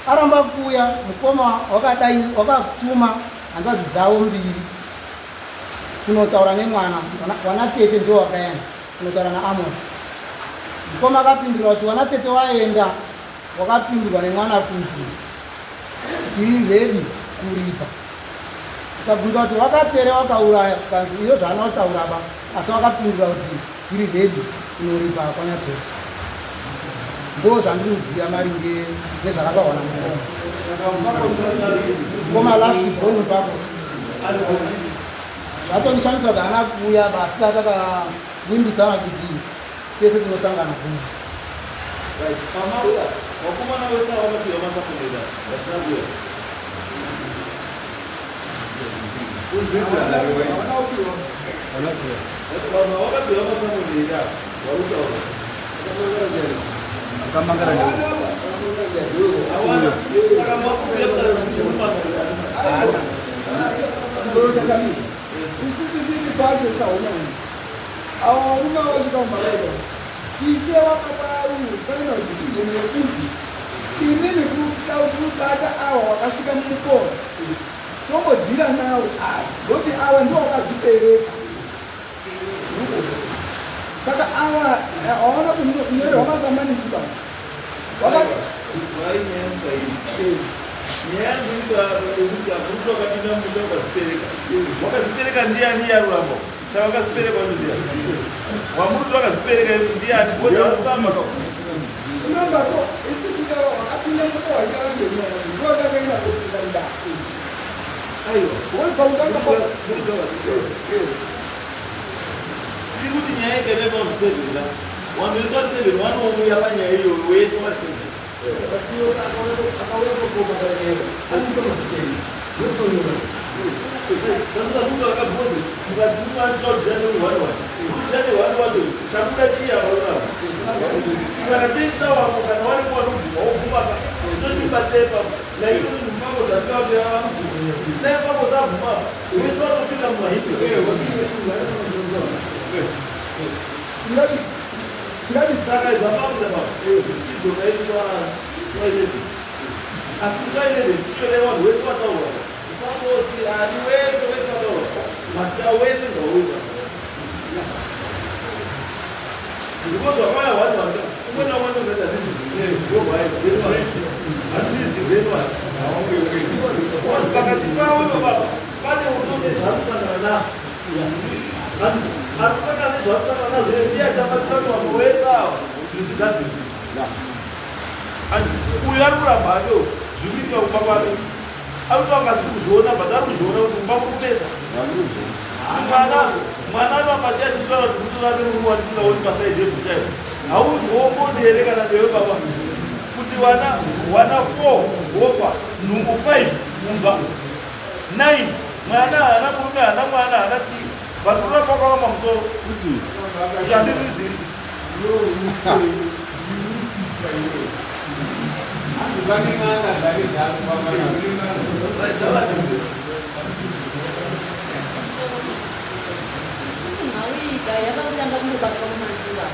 Aramba kuuya mukoma wakadai wakatuma hanzvadzi dzavo mbiri kunotaura nemwana wana tete ndiwo wakaenda kunotaura naAmos. Mukoma akapindura kuti wana tete waenda wakapindurwa nemwana kuti tiri ready kuripa. Tikabvunza kuti wakatere wakauraya kanzi iyo zvaana kutaura ba asi wakapindura kuti tiri ready kunoripa kwaNyatoti. Ndo zvandiri kuziva maringe nezvakataurwa namukoma. Mukoma last born Mfakosi. Zvatondishamisa kuti haana kuuya basi takavimbisana kuti tese tinosangana kuno. Right. Pamauya, vakomana vese ava vakapiwa masakomenda vasina kuuya. Vanhu vakapiwa masakomenda vari kutaura. Akamangara Hawana. Saka makuuya kutaura kuti munomangara. Isusu tiri pacho saona ava varume avasvika mumaraika ishe vakapa final decision yekuti inini kubata ava vakasvika mumukoro tombodhira nawo ava nokuti ava ndivo vakazvipereka saka ava hawana kunyorerwa masamanisi ba Izwai nyaya mukaii. Nyaya yangu iri yekuti hakuna wakapinda mumusha ukazvipereka. Wakazvipereka ndiani yarurama? Saka wakazvipereka wacho ndiani? Wamuruti wakazvipereka ndiani? Ngozi arurama ka. Remember, so isi tikava wakapinda muko waikava ngenyaya ndiwo takaenda kupinda mudare. Aiwa. Woi pakutanga pa Tiri kuti nyaya ikaenda pa seven ka. Vanhu vese vari seven vanouya panyaya iyoyo wese vari seven. Saka zvamakuita baba chidzoka iri asi musaireve tichore vanhu wese vataura usangosi ani wese wese vataura masita wese ngauita because wakauya wani wanga umwe naumwe ndozoita zvizivenwazvizivenwazvi pakati pavo baba pane unone zvanosangana nazvo anosangana nezvanosangana nazvo ndiye achabatsira kuti vamwe wese ava zvinhu zvigadzirisa uyu ari kuramba hake zviri kuitika kumba kwake ari kuti anga asiri kuzviona but ari kuzviona kuti kumba kuri kunetsa mwana mwana anoramba chiya chikutaura kuti kuti rake ruri watisingaoni pasaizi yebhuchaivo hauzwowo bonde here kana newe baba kuti vana vana 4 wopa nhumbu 5 mumba 9 mwana haana murume haana mwana haana chii but uramba wakawamba musoro kuti handizviziri Nhau iyi ka yakakutanga kungobatwa mumazuva.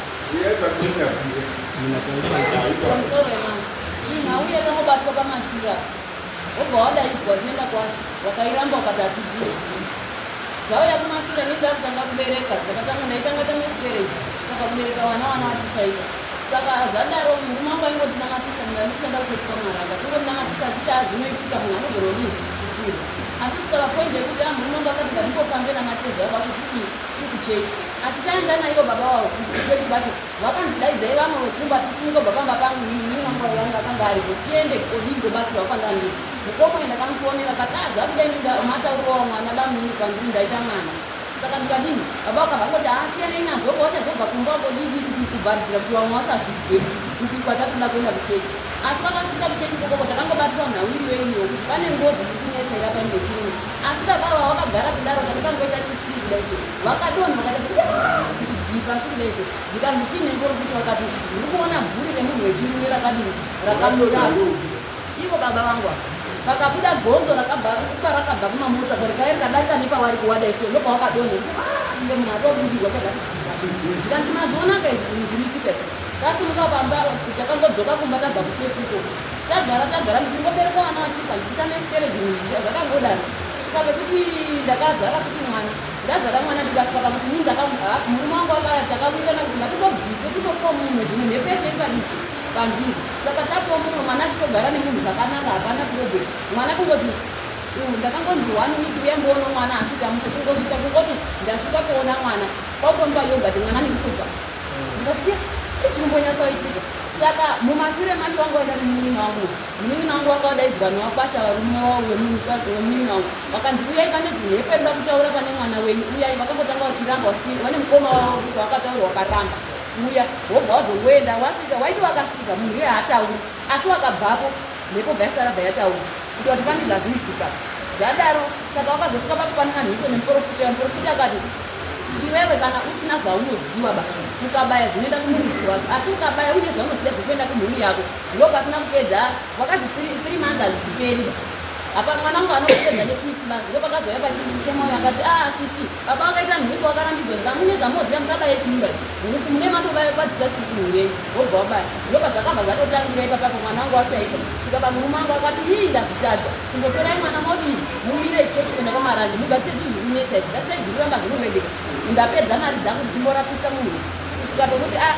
Pamusoro yemambo. Iyi nhau yakangobatwa pamashure apa. Wobva wadaidzwa tinoenda kwacho. Wakairamba ukati hatibvisi. Dzauya kumashure ini ndakutanga kubereka. Ndakatanga ndaitanga tamasquerage. Saka kubereka vana vana vachishaika. Saka zvadaro murume wangu aingondinamatisa ndanga ndichishanda kuchechi kwaMaranga. Kungondinamatisa achiti ah zvinoitika munhu anogona kudii kufirwa. Asi kusvika papoint yekuti ah murume wangu akati ngatimbofambe nanatezvara vacho tiri kuchechi. Asi taenda naivo baba vavo kuchechi kwacho vakanzi daidzai vamwe vekumba tisimuke kubva pamba pangu inini murume wangu wangu akanga aripo tiende kodii kobatsirwa kwandanga ndiri. Mukoma uyu ndakamufonera akati ah zvakuda ini matauriro wawo mwana bamunini kwandiri ndaita mwana. Saka ndikadini? Baba vakabva vangoti ah siyanai nazvo ko vachazobva kumba uko dii dii kuti kuvharidzira kuti vamwe vasazvidzwe. kupi kwatatoda kuenda kuchechi asi vakasvika kuchechi ikokoko takangobatwa nhau iriyo iriyo kuti pane ngozi iri kunetsa iri apa ngechirume asi baba ava vakagara kudaro tatikangoita chisii kudai so vakadonha vakaita kuti dhii pasi kudai so zvikanzi chii nemuporofita vakati ndiri kuona bvuri remunhu wechirume rakadini rakamira ivo baba vangu ava pakabuda gonzo rakabva kupa rakabva kumamota ko rikauya rikadarika nepavari kuwada iso ndopawakadonha kunge munhu atobudirwa zvikanzi mazvionaka izvi zvinhu zviriitika izvi tasimuka pamba takangodzoka kumba tabva kuchechi ikoko tagara tagara ndichingobereka vana vachifa ndichiita mescarriage zvakangodaro kusvika pekuti ndakazara futi mwana ndazara mwana ndikasvika pakuti ini murume wangu takawirirana kuti ngatitobvise titopiwa mumwe zvimwe mhepo yacho iri padiki pandiri saka tapiwa mumwe mwana achitogara nemunhu zvakanaka hapana problem mwana kungoti ndakangonzi one week uya mboona mwana asi tamusha kungosvika kungoti ndasvika kuona mwana kwakutomupa yogurt mwana ndikufa ndikati iye chii chinombonyatsoitika saka mumashure macho wanga waenda nemunin'ina wangu munin'ina wangu wanga wadaidzwa newakwasha varume wemunin'ina wangu vakanzi uyai pane zvinhepo inoda kutaura pane mwana wenyu uyai vakambotanga vachiramba vane mukoma wavo wakataura wakaramba uya wobva wazongoenda wasvika waiti wakasvika munhu iye haatauri asi wakabvapo mhepo bva yasara bva yataura kuti wati pane zvazviitika zvadaro saka wakazosvika pakupanana mhiko nemuporofita muporofita akati iwewe kana usina zvaunoziva ba ukabaya zvinoenda kumuridzi wako asi ukabaya uine zvaunoziva zvekuenda kumhuri yako ndo pasina kupedza wakazi 3 months hadziperi ba apa mwana wangu anopedza netwo weeks ba ndo pakazouya pachishema uyo akati ah sisi baba vakaita mhiko vakarambidzwa zika mune zvamoziva musabaye chimba mune matobakwadzisa chikumhuri yenyu wobva wabaya ndo pazvakabva zvatotangira ipapapo mwana wangu washaika svika pamurume wangu akati hii ndazvitadza chimbotorai mwana modii mumire chechi kuenda kwamarandi mugadzise zvinhu zviri kunetsa izvi ngasai zviri kuramba zvinongoendeka ndapedza mari dzangu ndichimborapisa munhu kusvika pekuti a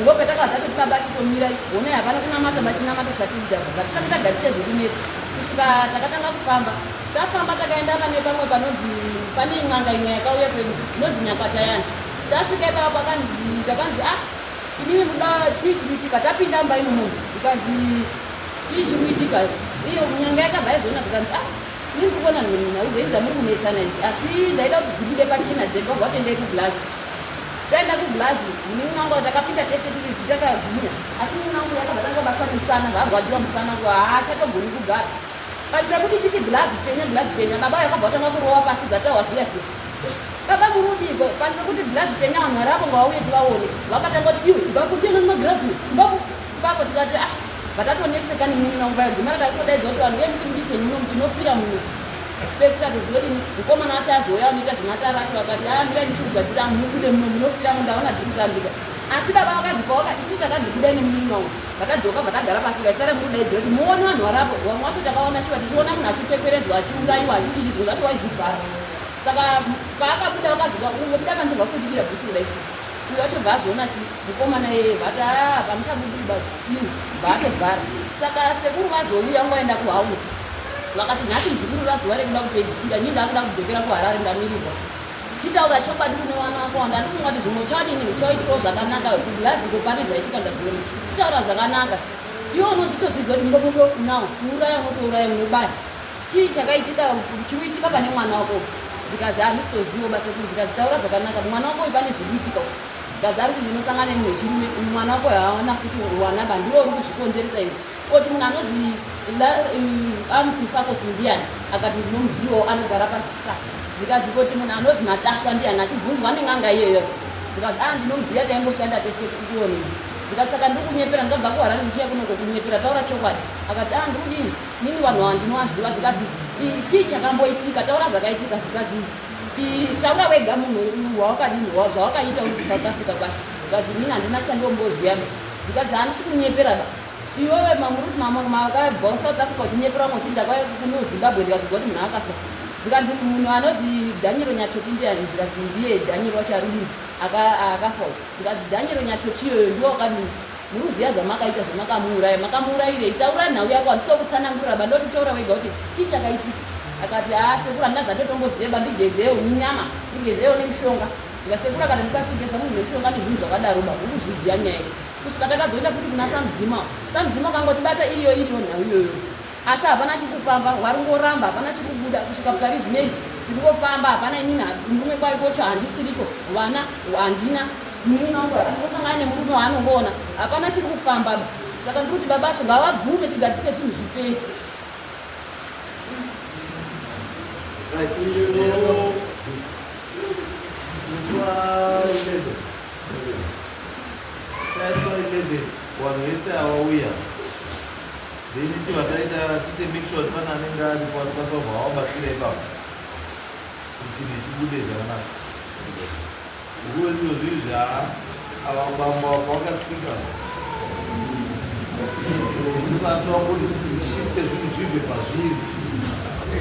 ndopetakabva tatoti baba chitomirai honai hapana kunamata bachinamato chatiita ngatisati tagadzise zviri kunetsa kusvika takatanga kufamba tafamba takaenda pane pamwe panonzi pane n'anga imwe yakauya kwedu inonzi nyakatayani tasvika ipapo pakanzi takanzi ah imimi muda chii chikuitika tapinda mumba imomo ikanzi chii chikuitika iyo nyanga yakabva yaizviona zvikanzi ah ini ndiri kuona nhau dzenyu dzamuri kunetsana idzi asi ndaida kuti dzibude pachena dzega ubva watendai kuglazi taenda kuglazi munin'ina wangu takapinda tese tiri takagwinya asi munin'ina wangu yakabva tanga batwa nemusana varwadziwa musana haachatogoni kugara but pekuti titi glazi penya glazi penya baba yakabva watanga kurova pasi zvatawa zviya zviya baba murudiko pani pekuti glazi penya vanhu vari apo ngavauye tivaone vakatanga kuti iwe bva kudii nemagirazi bva ipapo tikati ah vatatonetseka nemunin'ina wangu vaya dzimara takatodaidza kuti vanhu uye mutimuditse muno tinofira muno pedzisa toziva kuti mukomana wacho azouya unoita zvematara acho vakati aa mirai ndichikugadzira mubude muno munofira mu ndaona zviri kutambika asi baba vakanzi pawaka isu takanzi budai nemunin'ina wangu vakadzoka vakagara pasi kaisara murudaidzira kuti muone vanhu varipo vamwe vacho takaona shuwa tichiona munhu achipeperedzwa achiurayiwa achidini zvimwe zvacho waizvivhara saka paakabuda vakadzoka ubuda panze vakudikira bhutsu kudai uyo wacho bva azviona chi mukomana iyeye vati aa pamuchabudiri ba iwe bva atovhara saka sekuru vazouya ungaenda kuhauno vakati nhasi muzukuru razuva rekuda kupedzisira ini ndakuda kudzokera kuharare ndamirirwa chitaura chokwadi kune vana vako wanda ndikufunga kuti zvimwe uchadini uchaitirawo zvakanaka kuglasgow pane zvaitika ndazviona chitaura zvakanaka iwe unozvitozvidza kuti mudomudo unawo kuuraya unotouraya unobaya chii chakaitika chikuitika pane mwana wako ndikazi handisitozivo basa kuti ndikazi taura zvakanaka mwana wako uyu pane zviri kuitika ndikazi ari kuti ndinosangana nemunhu wechirume uyu mwana wako haana futi wana ba ndiwo uri kuzvikonzeresa iwe oti munhu anozi amusifakosi ndiani akati ndinomuzivawo anogara pasisa ndikazi kuti munhu anozi matasha ndiani achibvunzwa nen'anga iyoyo ndikazi a ndinomuziva taimboshanda tese kuoni ndikati saka ndiri kunyepera ndikabva kuharare ndichiuya kunoko kunyepera taura chokwadi akati a ndikudini nini vanhu ava ndinovaziva zvikazi chii chakamboitika taura zvakaitika zvikazi taura wega munhu wawakadini zvawakaita uri kusouth africa kwacho zvikazi nini handina chandomboziva zvikazi handisi kunyepera ba iwewe mamuruti makabva kusouth africa uchinyepera vamwe uchiti ndakauya kuno zimbabwe ndikazonzwa kuti munhu akafa zvikanzi munhu anozi daniel nyatoti ndiani zvikanzi ndiye daniel wacho arudini akafa zvikanzi daniel nyatoti iyoyo ndiwo wakadini muri kuziva zvamakaita zvamakamuuraya makamuurayirei taura nhau yako handisida kutsanangurira ba ndoti taura wega kuti chii chakaitika akati haa sekuru handina zvatotomboziva ba ndigezewo nyama ndigezewo nemushonga ndikasekuru akati ndikasugeza munhu nemushonga nezvinhu zvakadaro ba urikuzviziva nyaya kusvika takazoenda futi kuna samudzima samudzima ukangotibata iriyo izvo nhau iyoyo asi hapana chikufamba waringoramba hapana chikubuda kusvika pari zvinezvi tirikofamba hapana inini murume kwaikocho handisiriko vana handina. Munin'ina wangu akangosangana nemurume waanongoona hapana chiri kufamba saka ndiri kuti baba acho ngavabvume tigadzise zvinhu zvipere. Vanhu vese avauya then tivataita tiite make sure kuti pane anenge aripo anokwanisa kubva vabatsira ipapo kuti chinhu chibude zvakanaka. Nguva izvozvi izvi haa ava bambo apa wakatsika usati wangoti zvishifte zvinhu zvibve pazviri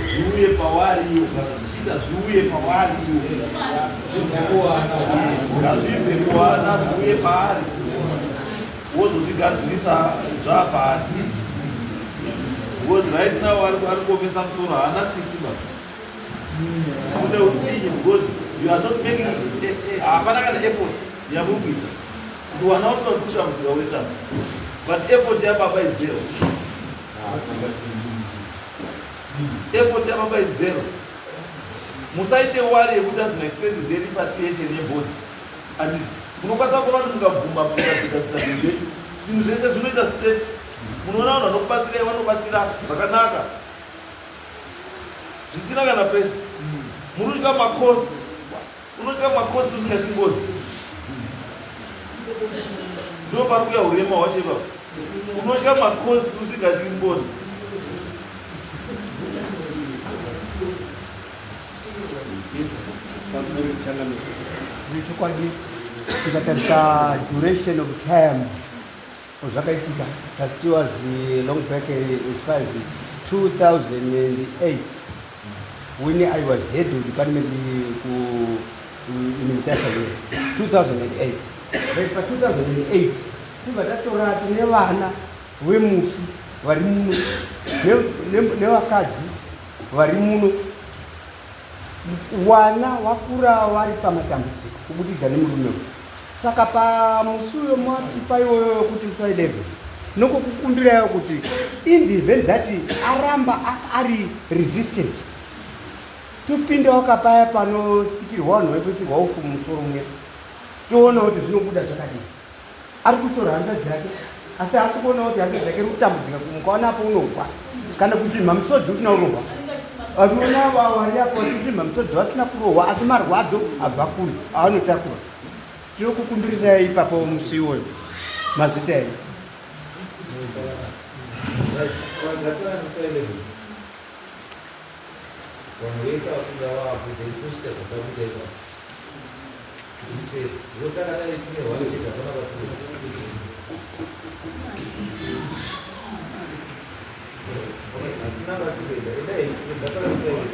zviuye pawari iwo kana zvichiita zviuye pawari iwo ngazvibve kuwana zviuye paari wozozvigadzirisa zvapaari because right now ari kuomesa musoro haana tsitsi baba Une utsinye because you are not making eh, eh, hapana kana effort yamuri kuita kuti wana unoda kutambudzika wesa but effort yababa is zero. Effort yababa is zero. Musaite wari yekuti azi maexpenses erepatriation yebody and munokwanisa kuona kuti mukabvuma mukagadzisa zvinhu zvenyu zvinhu zvese zvinoita straight. Munoona vanhu vanokubatsirai vanobatsira zvakanaka zvisina kana pressure munotya macost unotya macost usingatyi ngozi ndo pari kuya urema hwacho ipapo unotya macost usingatyi ngozi. Chokwadi tikatarisa duration of time Zvakaitika that was long back as far as 2008 when I was head of department ku in Mutasa here 2008. Right, pa 2008 tibva tatora tine vana vemufi vari muno nevakadzi vari muno wana wakura vari pamatambudziko kubudikidza nemurume uyu. Saka pamusi uyo matipa iwoyo wekuti musi wa 11 nokukukumbirayo kuti in the event that aramba ari resistant topindawo kapaya panosikirwa vanhu vaikuisirwa ufu mumusoro muya toona kuti zvinobuda zvakadii. Ari kushora hanzvadzi yake asi haasi kuona kuti hanzvadzi yake iri kutambudzika mukaona apo unohwa kana kusvimha misodzi usina kurohwa. Vanoona vari apo vachisvimha misodzi vasina kurohwa asi marwadzo abva kure avanotakura. Tinokukumbirisai ipapo musi iwoyo mazvita here? Vanhu vese vakuda vapo then tochita zvatakuita ipapo kuti zvipere because takadai tine hwari chete hapana kwatiri hatina kwatiri enda endai ndasara kufaile.